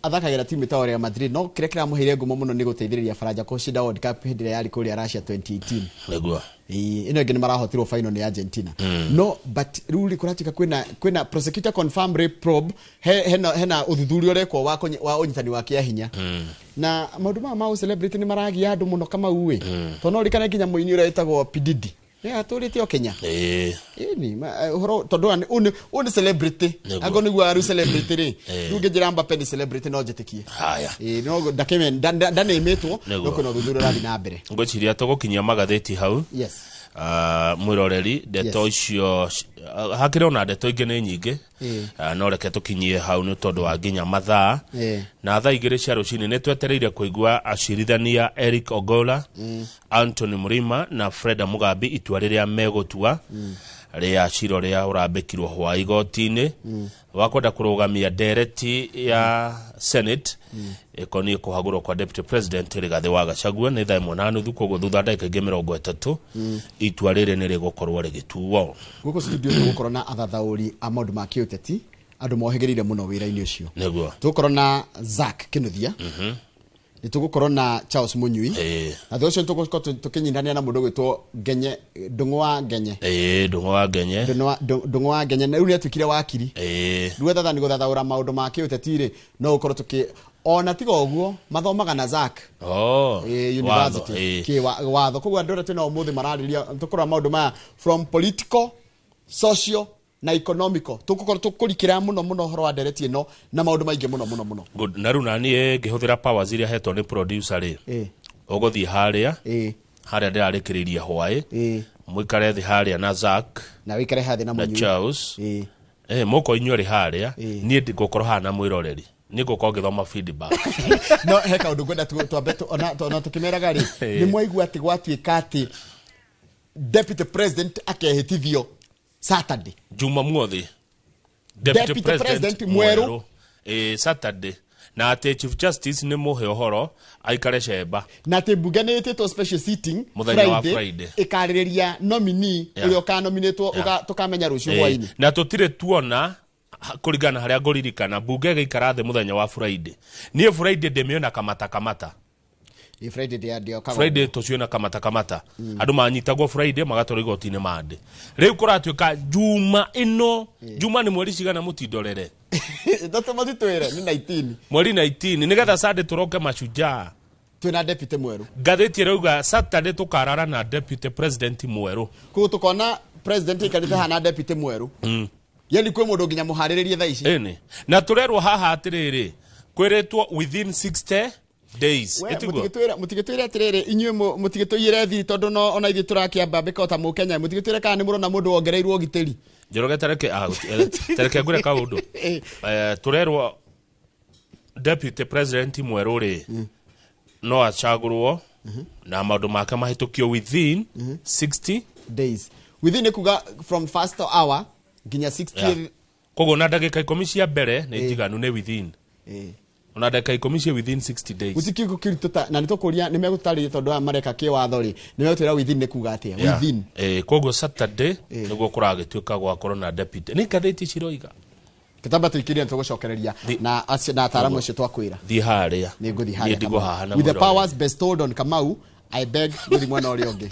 Athakagĩra timu ĩtagwo Real Madrid, no kĩrĩa kĩramũheire ngumo mũno nĩ gũteithĩrĩria Faranja kũcinda World Cup hĩndĩ ĩrĩa yarĩ kũrĩa Russia 2018. Ĩno ĩngĩ nĩ marahotirwo final nĩ Argentina, no but rĩu rĩ kũratuĩka kwĩna prosecutor confirm rape probe, hena ũthuthuria ũrekwo wa ũnyitani wa kĩa hinya na maũndũ maya ma celebrity nĩ maragia andũ mũno, Kamau ĩ, tondũ no ũririkane nginya mũini ũrĩa wĩtagwo P Diddy nĩ atũrĩte o Kenya. Ĩni ũhoro tondũ aya ũyũ nĩ celebrity. Angorwo nĩguo arĩ celebrity rĩ, rĩu ngĩnjĩra Mbappe nĩ celebrity no njĩtĩkie. Haya. Ĩĩ, no ndanĩmĩtwo, no kwĩna ũthuthuria ũrathiĩ na mbere. Ngwĩciria tũgũkinyia magathĩti hau. Yes. Mwĩroreri, ndeto icio hakĩrĩ ona ndeto ingĩ nĩ nyingĩ. No reke tũkinyie hau nĩ tondũ wa nginya mathaa na thaa 2 cia rũcinĩ nĩ twetereire kũigua acirithania Eric Ogola, Anthony Murima na Freda Mugambi itua rĩrĩa megũtua. Rĩa cira ũrĩa ũrambĩkirwo hwa igoti-inĩ wa kwenda kũrũgamia ndereti ya Senate ĩkoniĩ kũhagũrwo kwa Deputy President Rigathĩ wa Gachagua. Nĩ 1:30, koguo thutha ndagĩka ingĩ 30 itua rĩrĩ nĩ rĩgũkorwo rĩgĩtuo. Gũkũ studio tũgũkorwo na athathaũri a maũndũ ma kĩũteti, andũ mohĩgĩrĩire mũno wĩra-inĩ ũcio. Tũgũkorwo na Zack Kinuthia, nĩ tũgũkorwo na Charles Munyui, na thutha ũcio nĩ tũgũkorwo tũkĩnyitanĩra na mũndũ ũgwĩtwo Ngenye, Ndũng'ũ wa Ngenye. Ĩĩ, Ndũng'ũ wa Ngenye. Ndũng'ũ wa Ngenye, na rĩu nĩ atuĩkire wakiri. Rĩu ethathani gũthathaũra maũndũ ma kĩũteti rĩ, no ũkorwo tũkĩ ona tiga ũguo mathomaga na Zack university. Kĩ watho. Koguo andũ arĩa twĩnao ũmũthĩ mararĩria, tũkũrora maũndũ maya from political, social na economical. Tũgũkorwo tũkũrikĩra mũno mũno ũhoro wa ndereti ĩno na maũndũ maingĩ mũno mũno mũno. Good. Na rĩu naniĩ ngĩhũthĩra powers iria hetwo nĩ producer rĩ, ũgũthiĩ harĩa harĩa ndĩrarĩkĩrĩirie hwaĩ, mũikare thĩ harĩa na Zack na wĩikare hathĩ na na Mũnyui. Charles. Mũko inyuĩ rĩ harĩa, niĩ ngũkorwo haha na mwĩroreri, niĩ ngũkorwo ngĩthoma feedback. No he kaũndũ ngwenda twambe ona tũkĩmeraga rĩ, nĩ mwaigua atĩ gwatuĩka atĩ Deputy President akehĩtithio Saturday? Juma muothi. Deputy President mwerũ. Saturday, na atĩ Chief Justice nĩ mũhe ũhoro aikare cemba. Na atĩ mbunge nĩ ĩtĩtwo special sitting Mũthenya wa Friday. Ĩkarĩrĩria nominee ũrĩa ũkanominĩtwo. Tũkamenya rũciũ hwainĩ. Na tũtirĩ tuona kũringana na harĩa ngũririkana mbunge ĩgĩikara thĩ mũthenya wa Friday. Niĩ Friday ndĩmĩona kamata kamata. Ĩ, Friday ndĩokaga. Friday tũciona kamata kamata, andũ manyitagwo Friday magatwarwo igoti-inĩ mande. Rĩu kũratuĩka juma ĩno, juma nĩ mweri cigana, mũtindorere? Matitwĩre nĩ 19. Mweri 19, nĩgetha Sunday tũroke mashujaa. Twĩna deputy mwerũ. Ngathĩti ĩrauga Saturday tũkarara na Deputy President mwerũ. Koguo tũkona president aikarĩte haha na deputy mwerũ, yani kwĩ mũndũ nginya mũharĩrĩrie thaa ici. Ĩni, na tũrerwo haha atĩrĩrĩ, kwĩrĩtwo within 60 days. We, Ĩtiguo? Mũtigĩtwĩre atĩrĩrĩ, inyuĩ mũtigĩtũiyĩre thiri, tondũ no ona ithuĩ tũrakĩamba o ta mũkenya. Mũtigĩtwĩre kana nĩ mũrona mũndũ wongereirwo ũgitĩri. Njoroge, tareke tareke ngwĩre kaũndũ. Tũrerwo Deputy President mwerũ rĩ, no acagũrwo na maũndũ make mahĩtũkio within 60 days. Within nĩ kuga from first hour nginya 60. Koguo na ndagĩka 10 cia mbere nĩ njiganu, nĩ within. Ona ndagĩka 10 cia within 60 days. Gũtikĩ kĩritũ ta na nĩ tũkũria nĩ megũtarĩria, tondũ aya mareka kĩwatho rĩ, nĩ megũtwĩra within nĩ kuga atĩa. Within. Koguo Saturday nĩguo kũragĩtuĩka gwakorwo na deputy, nĩ ngathĩti ciroiga. Tũtamba tũikĩrie, tũgũcokereria na na ataaramu acio twakwĩra. Thiĩ harĩa. Nĩ ngũthiĩ Niĩ harĩa ndigwo Kamau. haha na With the mwĩroreri. powers bestowed on Kamau, I beg, ngũthiĩ mwena ũrĩa ũngĩ.